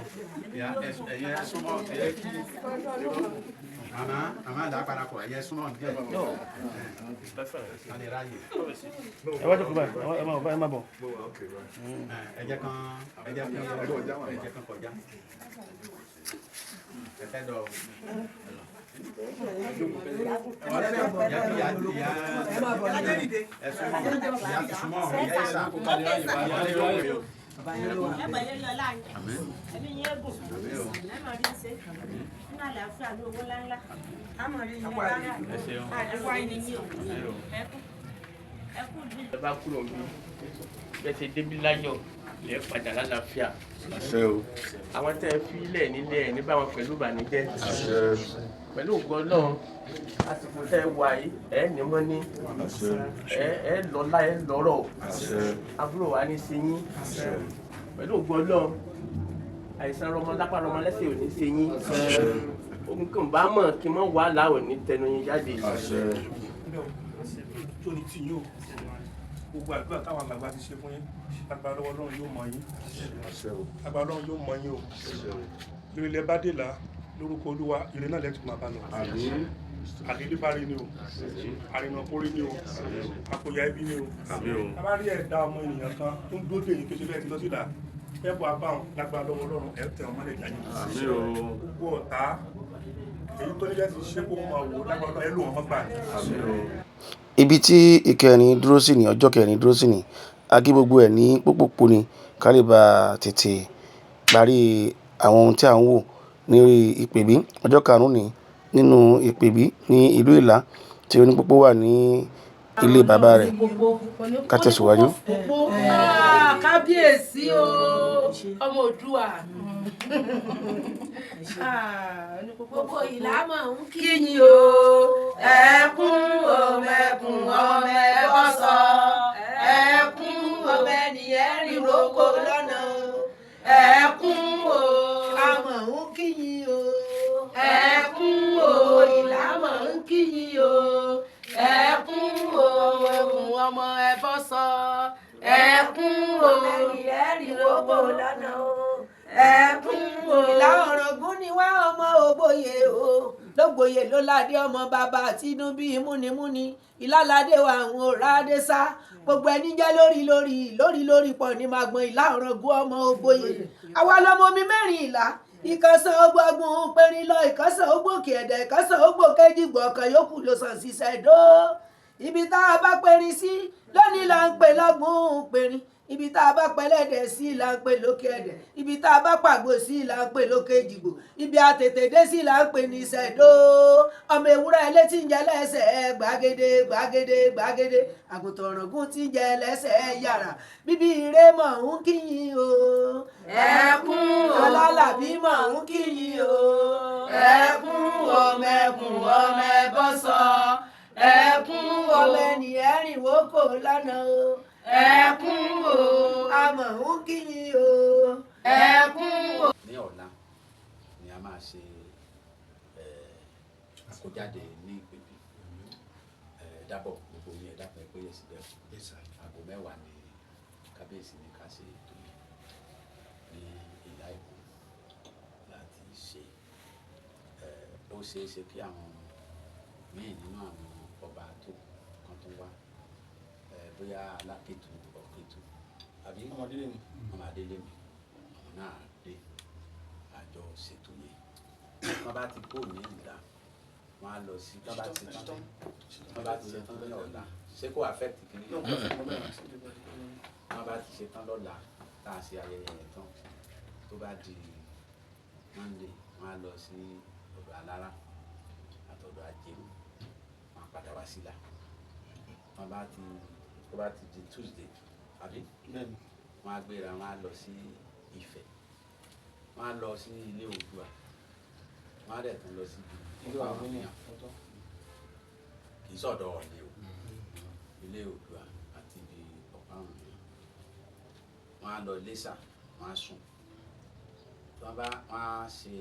Ẹ̀yẹ súnmọ́, ẹ̀yẹ kí màmá, màmá là parapọ̀, ẹ̀yẹ súnmọ́ díẹ̀. Wọ́n lè ráyè. Ẹ wá jókòó báyìí, ẹ máa bọ̀, ẹ máa bọ̀. Ẹ jẹ́ kan, ẹ jẹ́ kan, ẹ jẹ́ kan kọjá. Ẹ fẹ́ dọ̀. Ìyá kí ìyá ìyá ẹ súnmọ́, ìyá súnmọ́, ìyá ìsà. Ẹ pẹ̀lẹ́ lọ láàyè, ẹ̀mí yẹn gùn, ẹ máa rí ṣe nínú àlàáfíà ní owó ńláńlá, á máa rí yín rárá àdúgbò yín ní o. Ẹ kú bí. Ẹ bá kúrò níbí bẹ́ẹ̀ ṣe débi láyọ̀, lẹ́ padà lálàáfíà. Àṣẹ o. Àwọn tẹ́ ẹ fi lẹ̀ nílé ẹ̀ ní báwọn pẹ̀lú ìbànújẹ́. Àṣẹ. Pẹ̀lú ògo Ọlọ́run, àsìkò tẹ́ ẹ wà yìí, ẹ ní mọ́ ní. Àṣẹ. Ẹ lọ́lá, ẹ lọ́rọ̀. Àṣẹ. Àbúrò wa ní sí yín. Pẹ̀lú ògo Ọlọ́run, àìsàn rọmọ lápá rọmọ lẹ́sẹ̀ ò ní ṣe yín. Ogun kàn bá mọ̀ kí n mọ̀ wàhálà ò ní tẹnu yín jáde. Àṣẹ. Tó ní tì yín o, gbogbo àdúrà táwọn àgbààgbà ti ṣe fún yín, agbára lọ́wọ́ Ọlọ́run yóò mọ̀ yín. Àṣẹ o. Agbára Ọlọ́run yóò mọ̀ yín o. Lórí ilẹ̀ bá dé là lórúkọ Olúwa, ire náà lẹ́tùn máa bá lọ. Àmín. Àdélébárí ni o, àrìnàkórí ni o, àkóyá ibi ni o. Àmín o. A bá rí ẹ̀dá ọmọ ènìyàn kan tó ń dóde yìí kéṣe bẹ́ẹ̀ ti lọ sí ìlà ẹ̀bùn abáwọn, lágbára lọ́wọ́ Ọlọ́run, ẹ̀ tẹ̀ wọ́n mọ́lẹ̀ jáde. Àmín o. Gbogbo ọ̀tá èyí tó ní bẹ́ẹ̀ ti ṣe kó máa wò, lágbára Ọlọ́run, ẹ lò wọ́n mọ́ gbà ní. Àmín o. Ibi tí ìkẹrin dúró sí ní ọjọ́ kẹrin dúró sí ní a gé gbogbo ẹ̀ ní pópópó ni ká lè bá tètè parí àwọn ohun tí à ń wò ní orí ìpèbí. Ọjọ́ karùn-ún ní nínú ìpèbí ní ìlú Ìlá tí Onípópó wà ní ilé bàbá rẹ̀. Ká tẹ̀síwájú. Ah, kábíyèsí o, ọmọ Òdùà. Gbogbo ìlà máa ń kí yín o. Ẹkún òmẹkùn ọmọ ẹbọ sọ, ẹkún ọmọ ẹnìyẹn rìn roko lọ́nà, ẹkún. kíyìn o. Ẹkún o, ẹkún ọmọ ẹbọ sọ. Ẹkún o, ẹ̀rì owó lọ́nà o. Ẹkún o. Ìlà Ọ̀ràngún ni wá ọmọ ògbóyè o. Lógbòye ló ládé ọmọ bàbá Tinubu múnimúni. Ìlàládé wa àwọn òrádé sá. Gbogbo ẹni jẹ́ lórí lórí lórí lórí pọ̀ ní màgbọ́n Ìlà Ọ̀ràngún ọmọ ògbóyè. Àwa lọmọ mi mẹ́rin ìlà. Ìkànsán ogbógun pẹ̀rin lọ, ìkànsán ogbókè ẹ̀dẹ̀, ìkànsán ogbókèjì gbọ̀ọ̀kan yòókù ló sàn ṣiṣẹ́ dó. Ibi tá a bá pẹ̀rin sí lónìí là ń pè lọ́gbọ̀n pẹ̀rin. Ibi tá a bá pẹlẹ́dẹ̀ sí là ń pè lókè ẹ̀dẹ̀. Ibi tá a bá pàgbò sí là ń pè lókè ìdìgbò. Ibi àtètè dé sí là ń pè ní ìṣẹ̀dó. Ọmọ ewúrẹ́ ilé tí ń jẹ lẹ́sẹ̀ gbàgede gbàgede gbàgede. Àgùntàn Ọ̀ràngún tí ń jẹ lẹ́sẹ̀ yàrá. Bíbí ire mọ̀ ń kíyìn o. Ẹkún o. Alálàbí mọ̀ ń kíyìn o. Ẹkún o, mẹkùn ọmọ ẹbọ sọ. Ẹkún o. Ọmọ ènìyàn rìn wókò lọ́nà o. Ẹkún o. Àmọ̀ ń kíyìn o. Ẹkún o. Ní ọ̀la ni a máa ṣe àkójáde ní ìpèbí. Dábọ̀ gbogbo yín ẹ dákun ẹ pé yẹ síbẹ̀. Aago 10 ni kábíyèsí ní ká ṣe ètò yìí ní Ìlà Èkó láti ṣe. Ó ṣeé ṣe kí àwọn míì nínú àwọn ọba tó kan tó wá, bóyá Alákẹ́tù Ọ̀kẹ́tù àbí Ọmọdélé mi, Ọmọdélé mi, àwọn náà dé àjọ ṣètò yẹn. Wọ́n bá ti kó ní Ìlà, wọ́n á lọ sí wọ́n bá ti ṣetán, wọ́n bá ti ṣetán ní ọ̀la. Ṣé kò affect kìíní? Wọ́n bá ti ṣetán lọ́la tá a ṣe ayẹyẹ yẹn tán, tó bá di Monday, wọ́n á lọ sí ọ̀dọ̀ Alára àtọ̀dọ̀ Ajérò, wọ́n á padà wá sílà. Wọ́n bá ti tó bá ti di Tuesday àbí wọ́n á gbéra, wọ́n á lọ sí Ifẹ̀, wọ́n á lọ sí ilé Oòduà, wọ́n á dẹ̀ tún lọ síbi Ilé Ọ̀ràngún. Kì í sọ̀dọ̀ Ọọ̀ni o, ilé Oòduà àti ibi Ọ̀pá Ọ̀rànmíyàn. Wọ́n á lọ Iléṣà, wọ́n á sùn. Wọ́n bá wọ́n á ṣe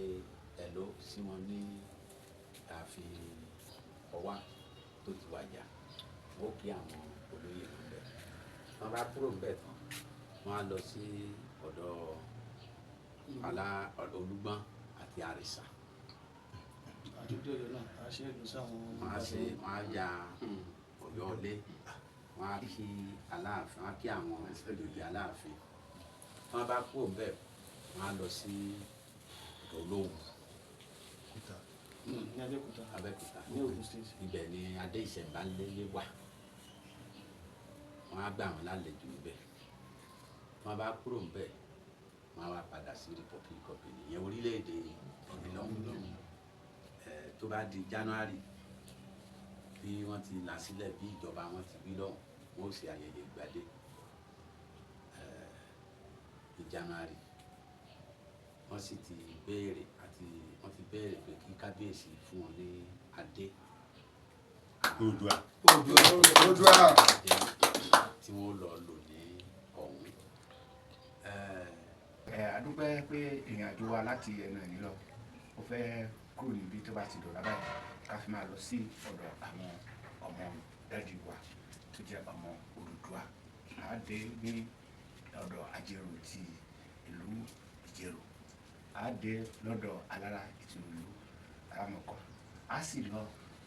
ẹ̀ló sí wọn ní ààfin Ọ̀wá tó ti wàjà, wọ́n ó kí àwọn olóyè wọn bẹ̀. Wọ́n bá kúrò níbẹ̀ tán, wọ́n á lọ sí ọ̀dọ̀ alá Olúgbọ́n àti Àrẹ̀sà. Wọ́n á ṣe, wọ́n á ya Ọ̀yọ́ ilé, wọ́n á kí Aláàfin, wọ́n á kí àwọn olóyè Aláàfin. Wọ́n bá kúrò níbẹ̀, wọ́n á lọ sí ọ̀dọ̀ Olówu. Ní Abẹ́òkúta. Abẹ́òkúta. Ní Ògùn State. Ibẹ̀ ni Adé Ìṣẹ̀mbáléwà wà. Wọ́n á gbà wọ́n lálejò níbẹ̀. Wọ́n bá kúrò níbẹ̀, wọ́n á wá padà sí Republic of Benin, ìyẹn orílẹ̀-èdè Benin lọ́hùn. Tó bá di January, bí wọ́n ti là sílẹ̀, bí ìjọba wọn ti wí lọ́hùn, wọ́n ó ṣe ayẹyẹ ìgbàdé ní January. Wọ́n sì ti béèrè àti wọ́n ti béèrè pé kí kábíyèsí fún wọn ní adé. Oòduà. Oòduà. Tí wọ́n lọ lò ní ọ̀hún. Ẹ a dúpẹ́ pé ìrìn àjò wa láti ẹnu ẹ̀ní lọ, ó fẹ́ kúrò níbi tó bá ti dọ̀la báyìí, ká fi máa lọ sí ọ̀dọ̀ àwọn ọmọ dádì wa tó jẹ́ ọmọ Odùduwà. A dé ní ọ̀dọ̀ Ajérò ti ìlú Ìjẹ̀rò, a dé lọ́dọ̀ Alára ti ìlú Alámọ̀kọ́, a sì lọ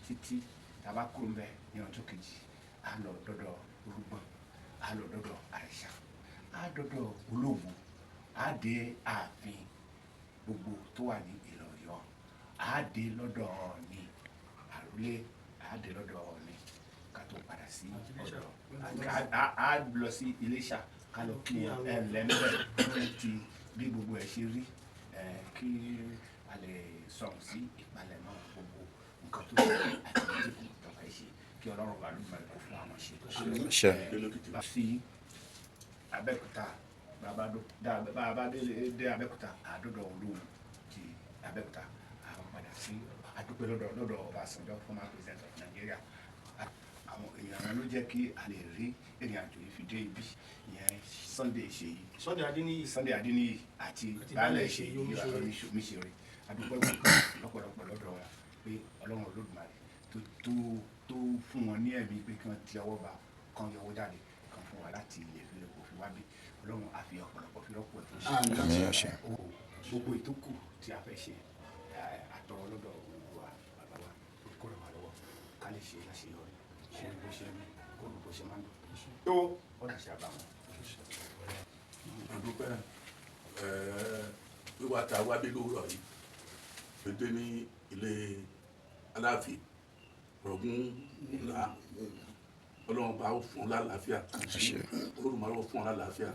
títí tá a bá kúrò ńbẹ̀ ní ọjọ́ kejì, a lọ dọ́dọ̀ Olúgbọ́n, a lọ dọ́dọ̀ Àrẹ̀sà, a dọ́dọ̀ Olówu, a dé ààfin gbogbo tó wà ní ìlú Ọ̀yọ́, a dé lọ́dọ̀ Ọọ̀ni àrólé, a dé lọ́dọ̀ Ọọ̀ni ká tó padà sí ọ̀dọ̀, a lọ sí Iléṣà ká lọ kí wọn ẹ lẹ́ńbẹ̀ ti bí gbogbo ẹ̀ ṣe rí, kí a lè sọ̀rọ̀ sí ìpalẹ̀mọ́ gbogbo nǹkan tó ṣe àti ìdíkù tó fẹ́ ṣe, kí Ọlọ́run bá lùmọ̀ kó fún àwọn ṣe. Sí Abẹ́òkúta, bàbá dé Abẹ́òkúta, àdọ́dọ̀ Olówu ti Abẹ́òkúta, àwọn padà sí adúpẹ́ lọ́dọ̀ Ọbásanjọ́, former president of Nigeria. Àwọn èèyàn ló jẹ́ kí a lè rí ìrìn àjò yìí fi dé ibi ìyẹn. Sunday Ṣèyí, Sunday Adéníyì àti Baálẹ̀ Ṣèyí Omiṣore, adúpẹ́ lọ́pọ̀lọpọ̀ lọ́dọ̀ wọn pé Ọlọ́run Olódùmarè tó tó tó fún wọn ní ẹ̀mí pé kí wọ́n ti ọwọ́ bá kan yọwọ́ jáde kan fún wa láti ilẹ̀ fi òfin wá bí. Ọlọ́run á fi ọ̀pọ̀lọpọ̀ fi rọ́pò ẹ̀ fún Àmín, àṣẹ. Gbogbo ìtókù tí a fẹ́ ṣe, àtọrọ lọ́dọ̀ Olúwa bàbá wa kó ràn wá lọ́wọ́ ká lè ṣe láṣeyọrí, ṣe bó ṣe ń kó bó ṣe máa ń dùn tó ọ̀dà ṣe àbáwọn. A dúpẹ́ wíwá tá a wá bí lówùrọ̀ yìí. Pété ní ilé Aláàfin Ọ̀ràngún ńlá, Ọlọ́run bá fún ọ lálàáfíà, Olódùmarè fún ọ lálàáfíà,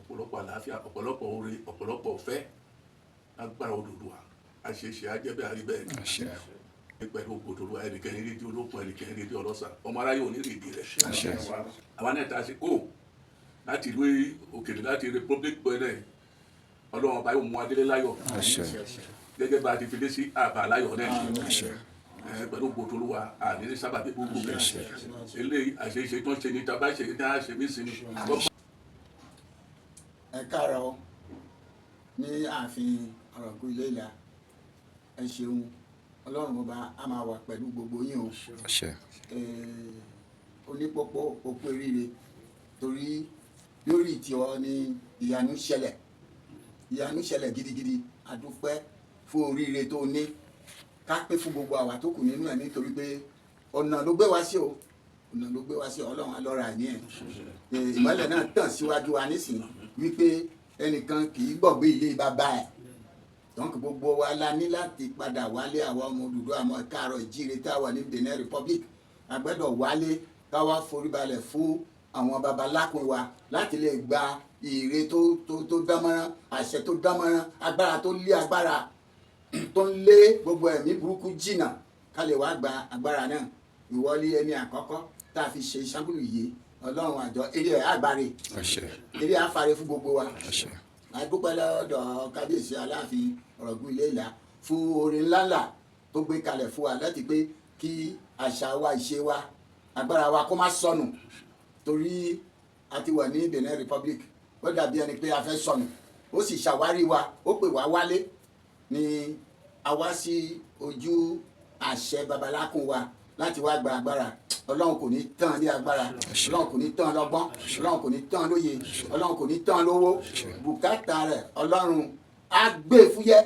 ọ̀pọ̀lọpọ̀ àlàáfíà, ọ̀pọ̀lọpọ̀ oore, ọ̀pọ̀lọpọ̀ ọ̀fẹ́ lágbára Odùduwà. Àṣeṣe ajẹ́bẹ́ àrí bẹ́ẹ̀ pẹ̀lú Odùduwà. Ẹnìkẹ́ni rédíò olókun, ẹnìkẹ́ni rédíò ọlọ́sà, ọmọ aráyé ò ní rí ìdí rẹ̀. Àwa náà ta sí kó láti ìlú òkèlè, láti Republic Benin, Ọlọ́run ọba yóò mú adélé láyọ̀ gẹ́gẹ́ bá a ti fi dé sí àbá láyọ̀ náà pẹ̀lú Odùduwà. Àní ní sábàbí gbogbo eléyìí àṣeṣe tó ń ṣe ní tàbá ṣe ní àṣẹ mí sí ni. Ẹ káàárọ̀ ní ààfin Ọ̀ràngún Ilé Ìlá. Ẹ ṣeun, Ọlọ́run ọba á máa wà pẹ̀lú gbogbo yín o. Onípópó òkú eríire, torí lórí tiọ ni ìyanu ṣẹlẹ̀, ìyanu ṣẹlẹ̀ gidigidi. A dúpẹ́ fún oríire tó ní ká pé fún gbogbo àwa tó kù nínú ẹ̀, nítorí pé ọ̀nà ló gbé wá sí o, ọ̀nà ló gbé wá sí. Ọlọ́run alọ́ra ẹ̀ ní ẹ̀. Ìmọ́lẹ̀ náà tàn síwájú wa nísìnyí wípé ẹnìkan kì í gbọ̀gbé ilé bàbá ẹ̀. Donc gbogbo wa la ní láti padà wálé. Àwa ọmọ Odùduwà, àmọ́ káàárọ̀ ìjíire tá a wà ní Benin Republic, a gbọ́dọ̀ wálé ká wá foríbalẹ̀ fún àwọn babalákùn wa láti lè gba ire tó tó tó dánmọ́rán, àṣẹ tó dánmọ́rán, agbára tó lé agbára tó ń lé gbogbo ẹ̀mí burúkú jìnnà, ká lè wá gba agbára náà. Ìwọlé ẹni àkọ́kọ́ tá a fi ṣe ṣángùlù yìí, Ọlọ́run àjọ eré ẹ̀ àgbáre, eré àfàrẹ fún gbogbo wa. A dúpẹ́ lọ́dọ̀ kábíyèsí Aláàfin Ọ̀ràngún Ilé Ìlá fún oore ńláńlá tó gbé kalẹ̀ fún wa láti pé kí àṣà wa, ìṣe wa, agbára wa kó má sọnù, torí a ti wà ní Benin Republic, ó dàbí ẹni pé a fẹ́ sọnù. Ó sì ṣàwárí wa, ó pè wá wálé ni a wá sí ojú àṣẹ babalákùn wa láti wá gba agbára. Ọlọ́run kò ní tán ní agbára, Ọlọ́run kò ní tán lọ́gbọ́n, Ọlọ́run kò ní tán lóye, Ọlọ́run kò ní tán lówó. Bùkátà rẹ̀ Ọlọ́run á gbé fúyẹ́.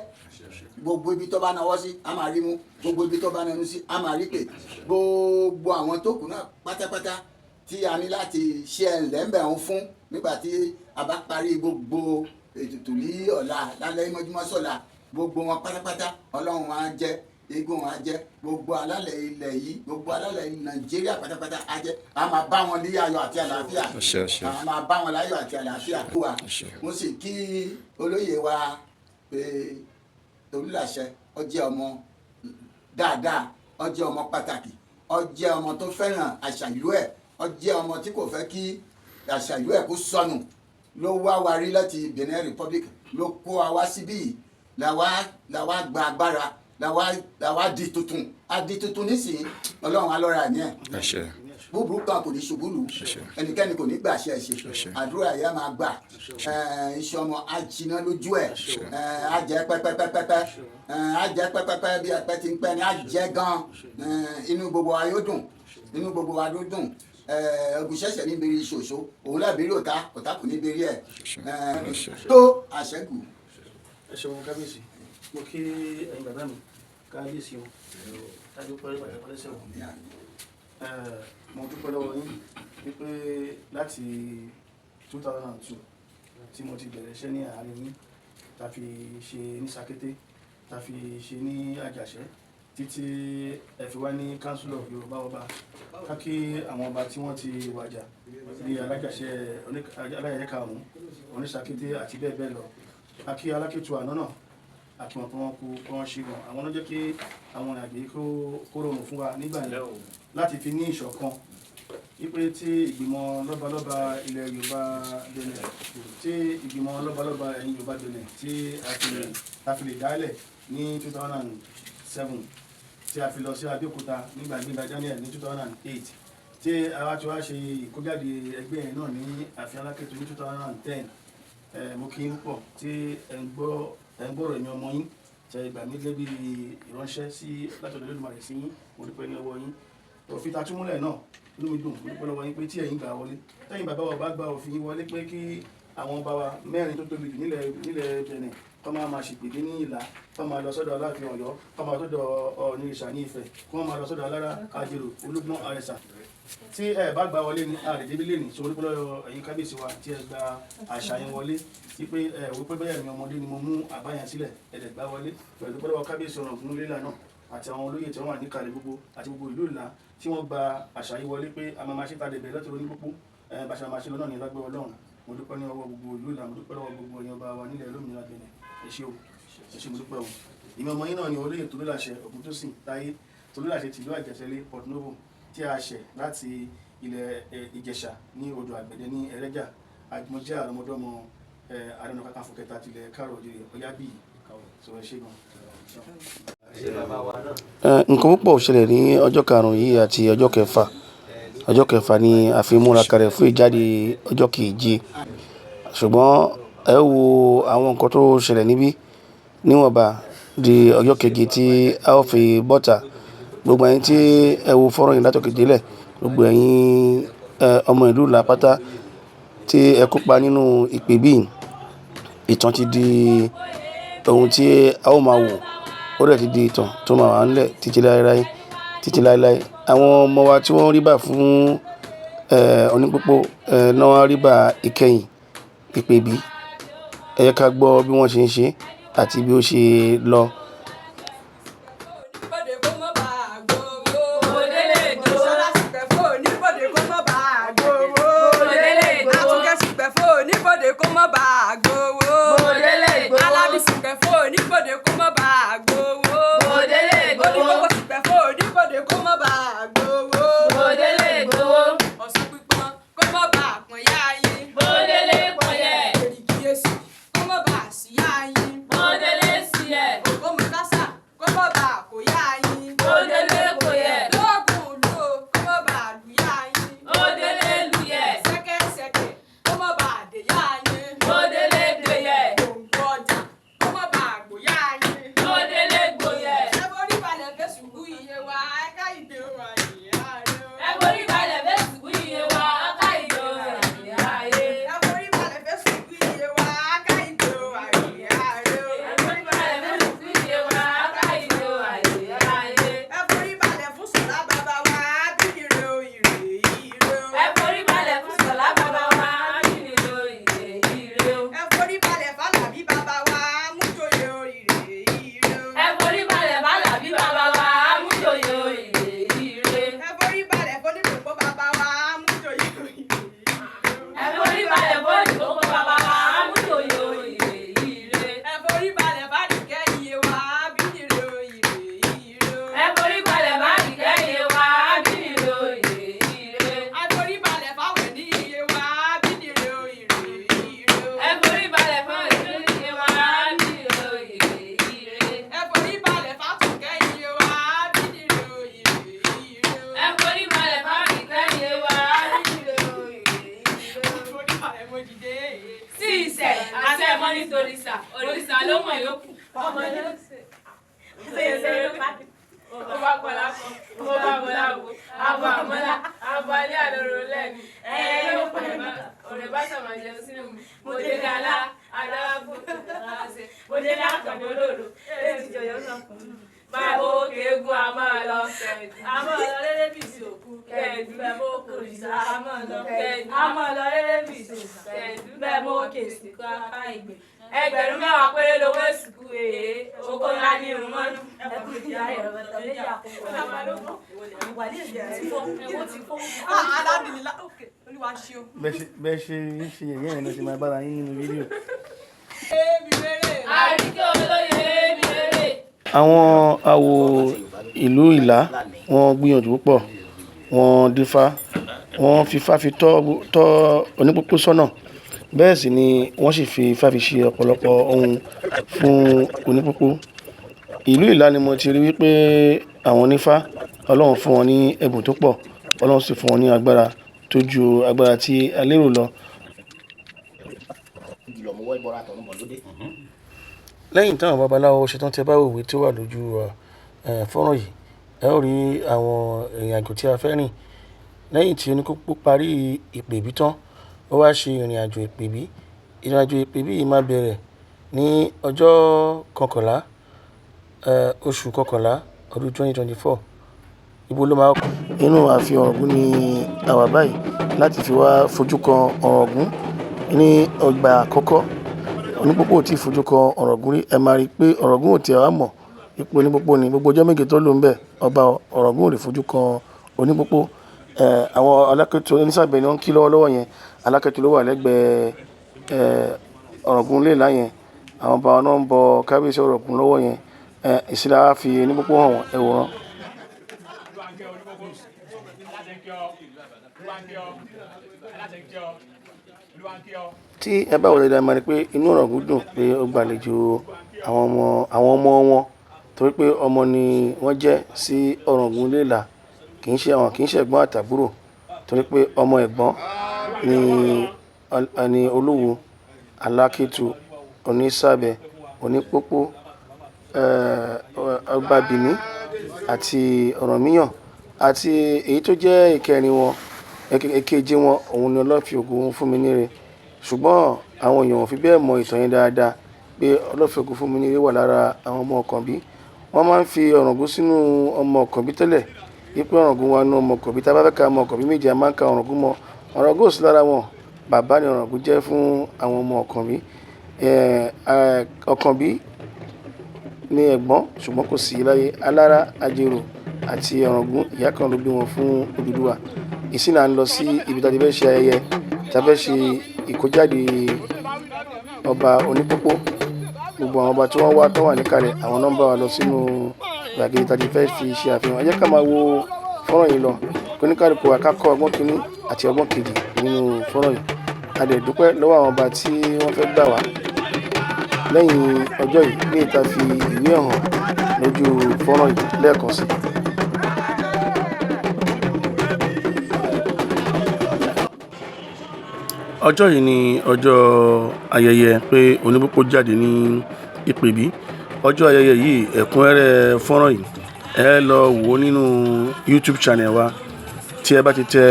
Gbogbo ibi tó bá nawọ́ sí, a máa rí mú. Gbogbo ibi tó bá nẹnu sí, a máa rí pè. Gbogbo àwọn tó kù náà pátápátá tí a ní láti ṣe ẹ̀ńlẹ́ńbẹ̀ ń fún nígbà tí a bá parí gbogbo ètùtù ní ọ̀la lálẹ́ mọ́júmọ́ sọ̀la, gbogbo wọn pátápátá, Ọlọ́run á jẹ́ eégún wọn á jẹ́ gbogbo alálẹ̀ ilẹ̀ yìí, gbogbo alálẹ̀ Nàìjíríà pátápátá á jẹ́ a máa bá wọn ní ayọ̀ àti àlàáfíà, a máa bá wọn láyọ̀ àti àlàáfíà. Mo sì kí olóyè wa pé Tolúlàṣẹ, ó jẹ́ ọmọ dáadáa, ó jẹ́ ọmọ pàtàkì, ó jẹ́ ọmọ tó fẹ́ràn àṣà ìlú ẹ̀, ó jẹ́ ọmọ tí kò fẹ́ kí àṣà ìlú ẹ̀ kó sọnù. Ló wá wa rí láti Benin Republic, ló kó wa wá síbí yìí, làwa gba agbára, làwa di tuntun. A di tuntun nísìnyí, Ọlọ́run alọ́ra ẹ̀ ní ẹ̀. Búburú kan kò ní ṣubú lù, ẹnikẹ́ni kò ní gbà ṣe ṣe. Àdúrà yẹn máa gbà. Iṣẹ́ ọmọ á jiná lójú ẹ̀, á jẹ́ pẹ́pẹ́pẹ́pẹ́, á jẹ́ pẹ́pẹ́pẹ́ bí ẹpẹ́ ti ń pẹ́ ni á jẹ́ gan. Inú gbogbo wa yóò dùn, inú gbogbo wa yóò dùn. Ogun ṣẹ̀ṣẹ̀ ní bèrè ìṣòṣò, òun lábẹ́rẹ́ ọ̀tá, ọ̀tá kò ní bèrè ẹ̀ tó àṣẹ́kù. Ẹ ṣeun kábíyèsí, mo kí ẹ̀yin bàbá mi, kábíyèsí o, kájú pẹ́ pẹ́ sẹ́wọ̀n. Mo dúpẹ́ lọ́wọ́ yín wípé láti 2002 tí mo ti bẹ̀rẹ̀ iṣẹ́ ní àárín yín, ta fi ṣe ní Sakété, ta fi ṣe ní Àjàṣẹ́, títí ẹ fi wá ní Council of Yorùbá Ọba, ká kí àwọn ọba tí wọ́n ti wàjà bí Alájàṣẹ́, Alájàṣẹ́ karùn-ún, Oníṣàkété àti bẹ́ẹ̀ bẹ́ẹ̀ lọ. A kí Alákẹ́tù àná náà, àti wọn pé wọ́n kú pé wọ́n ṣe gan. Àwọn ló jẹ́ kí àwọn ìrìnàjò yìí kó rọrùn fún wa nígbà yẹn láti fi ní ìṣọ̀kan, wípé tí ìgbìmọ̀ lọ́balọ́ba ilẹ̀ Yorùbá Benin, tí ìgbìmọ̀ lọ́balọ́ba ẹ̀yìn Yorùbá Benin tí a fi lè dálẹ̀ ní 2007, tí a fi lọ sí Abẹ́òkúta nígbà Gbénga Daniel ní 2008, tí a ti wá ṣe ìkójáde ẹgbẹ́ yẹn náà ní ààfin Alákẹ́tù ní 2010. Mo kí n púpọ̀ tí ẹ̀ ń gbọ́rọ̀ ẹ̀yin ọmọ yín Tẹ ìgbà mi gẹ́gẹ́ bí ìránṣẹ́ sí látọ̀dọ̀ Olódùmarè sí yín, mo dúpẹ́ ní ọwọ́ yín. Òfin ta túmúlẹ̀ náà, inú mi dùn, mo dúpẹ́ lọ́wọ́ yín pé tí ẹ̀yin gbà wọlé, tẹ́yìn bàbá wa bá gba òfin yín wọlé pé kí àwọn ọba wa mẹ́rin tó tóbi jù nílẹ̀ Benin kọ́ máa máa ṣèpèdé ní Ìlá, kọ́ máa lọ sọ́dọ̀ Aláàfin Ọ̀yọ́, kọ́ máa lọ sọ́dọ̀ Ọ̀ọ̀nìrìṣà ní Ifẹ̀, kí wọ́n máa lọ sọ́dọ̀ Alára, Àjèrò, Olúgbọ́n, Àrẹ̀sà. Tí ẹ bá gbà wọlé ni a lè débi lé ní. So mo dúpẹ́ lọ́wọ́ ẹ̀yin kábíyèsí wa tí ẹ gba àṣà yẹn wọlé, wípé ẹ wò pé bẹ́ẹ̀ ni ọmọdé ni mo mú àbá yẹn sílẹ̀, ẹ dẹ̀ gbà wọlé. Pẹ̀lú dúpẹ́ lọ́wọ́ kábíyèsí Ọ̀ràngún Ilé-Ìlá náà àti àwọn olóyè tí wọ́n wà níkàlẹ̀ gbogbo àti gbogbo ìlú Ìlá tí wọ́n gba àṣà yìí wọlé pé a máa máa ṣe ta dẹ̀bẹ̀ lọ́tọ̀ onípópó, bá ṣe máa ṣe lọ́nà ní lágbẹ́ Ọlọ́run. Mo dúpẹ́ ní ọwọ́ gbogbo ìlú Ìlá, mo dúpẹ́ lọ́wọ́ gbogbo ẹ̀yin ọba wa nílẹ̀ olómìnira Benin. Ẹ ṣé o, ẹ ṣé, mo dúpẹ́ o. Ìmọ̀ ọmọ yín náà ni olóyè Tolúlàṣẹ Ògúntósìn Táyé Tolúlàṣẹ tìlú Àjẹsẹ́lé Port Novo tí a ṣẹ̀ láti ilẹ̀ Ìjẹ̀ṣà ní odò Àgbẹ̀dẹ ní Ẹrẹ́jà. Mo jẹ́ àrọ́mọdọ́mọ Ààrẹ Ọ̀nà Kakanfò kẹta tilẹ̀ Káàrọ̀ Oòjíire Ọ̀yábíyì. So ẹ ṣé gan. Nǹkan púpọ̀ ṣẹlẹ̀ ní ọjọ́ karùn-ún yìí àti ọjọ́ kẹfà. Ọjọ́ kẹfà ni a fi múra kalẹ̀ fún ìjáde ọjọ́ keje. Ṣùgbọ́n ẹ wo àwọn nǹkan tó ṣẹlẹ̀ níbí níwọ̀nba di ọjọ́ keje tí a ó fi bọ́ta. Gbogbo ẹ̀yin tí ẹ wo fọ́nrán yìí látòkè délẹ̀, gbogbo ẹ̀yin ọmọ ìlú Ìlá pátá tí ẹ kópa nínú ìpè bí, ìtàn ti di ohun tí a ó máa wò. Ó dẹ̀ ti di ìtàn tó máa wà nílẹ̀ títí láéláé, títí láéláé. Àwọn ọmọ wa tí wọ́n rí bà fún onípópó náà wá rí bà ìkẹyìn ìpè bí. Ẹ jẹ́ ká gbọ́ bí wọ́n ṣe ń ṣe àti bí ó ṣe lọ. Ẹgbẹ̀rún mẹ́wàá péré lówó èsìkú èé oko ńlá ní irun mọ́nú. Bẹ́ẹ̀ ṣe ń ṣe yẹ̀yẹ́ yẹn ló ṣe máa bára yín nínú fídíò. Àríkẹ́ olóyè mi rere. Àwọn awo ìlú Ìlá wọ́n gbìyànjú púpọ̀, wọ́n dífá, wọ́n fifá fi tọ́ onípópó sọ́nà. Bẹ́ẹ̀ sì ni wọ́n sì fi ifá fi ṣe ọ̀pọ̀lọpọ̀ ohun fún onípópó. Ìlú Ìlá ni mo ti rí wípé àwọn onífá, Ọlọ́run fún wọn ní ẹ̀bùn tó pọ̀, Ọlọ́run sì fún wọn ní agbára tó ju agbára tí a lérò lọ. Lẹ́yìn táwọn babaláwo ṣetán, tí ẹ bá wo ìwé tí ó wà lójú fọ́nrán yìí, ẹ ó rí àwọn ìrìn àjò tí a fẹ́ rìn. Lẹ́yìn tí Onípópó parí ìpèbí tán, ó wá ṣe ìrìn àjò ìpèbí. Ìrìn àjò ìpèbí yìí máa bẹ̀rẹ̀ ní ọjọ́ 11, oṣù kọkànlá ọdún 2024. Ibo ló máa. Inú ààfin Ọ̀ràngún ni a wà báyìí láti fi wá fojú kan Ọ̀ràngún ní ọgbà àkọ́kọ́. Onípópó ò tí ì fojú kan Ọ̀ràngún rí. Ẹ máa rí i pé Ọ̀ràngún ò tiẹ̀ wá mọ̀ ipò Onípópó ni. Gbogbo ọjọ́ 7 tó lò ńbẹ̀, ọba Ọ̀ràngún ò lè fojú kan Onípópó. Àwọn Alákétu Onísàbẹ̀ ni wọ́n ń kí lọ́wọ́lọ́wọ́ yẹn. Alákétu ló wà lẹ́gbẹ̀ẹ́ Ọ̀ràngún Ilé-Ìlá yẹn. Àwọn ọba náà ń bọ kábíyèsí Ọ̀ràngún lọ́wọ́ yẹn. Ìsìlá fi Onípópó hàn wọ́n, ẹ wòran. Tí ẹ bá wò dáadáa, máa rí pé inú Ọ̀ràngún dùn pé ó gbàlejò àwọn ọmọ wọn, torí pé ọmọ ni wọ́n jẹ́ sí Ọ̀ràngún Ilé-Ìlá, kì í ṣe àwọn kì í ṣe ẹ̀gbọ́n àtàbúrò, torí pé ọmọ ẹ̀gbọ́n ni Olúwo Alákétu Onísàbẹ̀ Onípópó, ọba Benin àti Ọ̀rànmíyàn, àti èyí tó jẹ́ ìkẹrin wọn, èkeje wọn, òun ni Ọlọ́fin Ògúnfúnminíre. Ṣùgbọ́n àwọn èèyàn ò fi bẹ́ẹ̀ mọ ìtàn yẹn dáadáa pé Ọlọ́fin Ògúnfúnminíre wà lára àwọn ọmọ Ọ̀kànbí. Wọ́n máa ń fi Ọ̀ràngún sínú ọmọ Ọ̀kànbí tẹ́lẹ̀, wípé Ọ̀ràngún wà nínú ọmọ Ọ̀kànbí. Tí a bá fẹ́ ka ọmọ Ọ̀kànbí 7, a máa ń ka Ọ̀ràngún mọ́. Ọ̀ràngún ò sí lára wọn. Bàbá ni Ọ̀ràngún jẹ́ fún àwọn ọmọ Ọ̀kànbí. Ọ̀kànbí ni ẹ̀gbọ́n, ṣùgbọ́n kò sí láyé. Alára, Ajerò àti Ọ̀ràngún, ìyá kan ló bí wọn fún Odùduwà. Ìsìn là ń lọ sí ibi tí a ti fẹ́ ṣe ayẹyẹ, tí a fẹ́ ṣe ìkójáde ọba Onípópó. Gbogbo àwọn ọba tí wọ́n wá tó wà níkàlẹ̀, àwọn náà ń bá wa lọ sínú gbàgede tí a ti fẹ́ fi ṣe àfihàn. Ẹ jẹ́ ká máa wo fọ́nrán yìí lọ, kí oníkálukú wa ká kọ́ ọgbọ́n kínní àti ọgbọ́n kejì nínú fọ́nrán yìí. A dẹ̀ dúpẹ́ lọ́wọ́ àwọn ọba tí wọ́n fẹ́ gbà wá lẹ́yìn ọjọ́ yìí ní ìta fi ìwé hàn lójú fọ́nrán yìí lẹ́ẹ̀kan sí. Ọjọ́ yìí ni ọjọ́ ayẹyẹ pé Onípópó jáde ní ìpèbí. Ọjọ́ ayẹyẹ yìí, ẹ̀kúnrẹ́rẹ́ fọ́nrán yìí, ẹ lọ wò ó nínú YouTube channel wa. Tí ẹ bá ti tẹ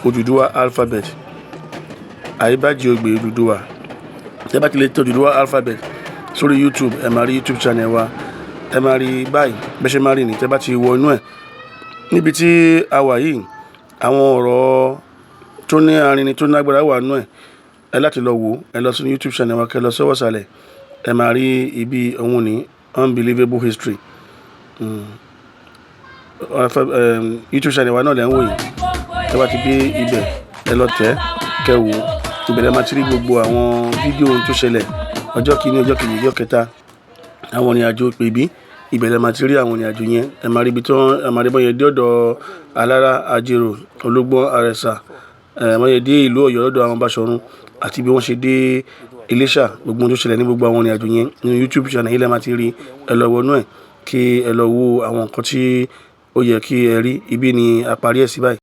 Odùduwà alphabet, Àyíbájì Ogbè Odùduwà, tí ẹ bá ti lè tẹ Odùduwà alphabet sórí YouTube, ẹ máa rí YouTube channel wa, ẹ máa rí báyìí. Bẹ́ẹ̀ ṣe máa rí ni tẹ bá ti wọ inú ẹ̀. Níbi tí a wà yìí, àwọn ọ̀rọ̀ tó ní arinrin tó lágbára wà nínú ẹ̀. Ẹ láti lọ wò ó. Ẹ lọ sínú YouTube channel wa, kẹ́ lọ sọ́wọ́ ìsàlẹ̀, ẹ máa rí ibi òun ní unbelievable history. YouTube channel wa náà lẹ́ ń wò yìí. Ẹ bá ti dé ibẹ̀, ẹ lọ tẹ̀ kẹ́ wò ó. Ibẹ̀ lẹ máa ti rí gbogbo àwọn fídíò tó ṣẹlẹ̀ ọjọ́ kìíní, ọjọ́ kejì, ọjọ́ kẹta, àwọn ìrìn àjò ìpèbí. Ibẹ̀ lẹ máa ti rí àwọn ìrìn àjò yẹn. Ẹ máa rí ibi tí wọ́n, ẹ máa rí bọ́n yẹn dé ọ̀dọ̀ Alára, Ajerò, Olúgbọ́n, Àrẹ̀sà, bọ́n yẹn dé ìlú Ọ̀yọ́ lọ́dọ̀ àwọn Baṣọ̀run, àti bí wọ́n ṣe dé Iléṣà. Gbogbo ohun tó ṣẹlẹ̀ ní gbogbo àwọn ìrìn àjò yẹn nínú YouTube channel yìí lẹ máa ti rí. Ẹ lọ wọnú ẹ̀ kí ẹ lọ wo àwọn nǹkan tí ó yẹ kí ẹ rí. Ibí ni a parí ẹ̀ sí báyìí.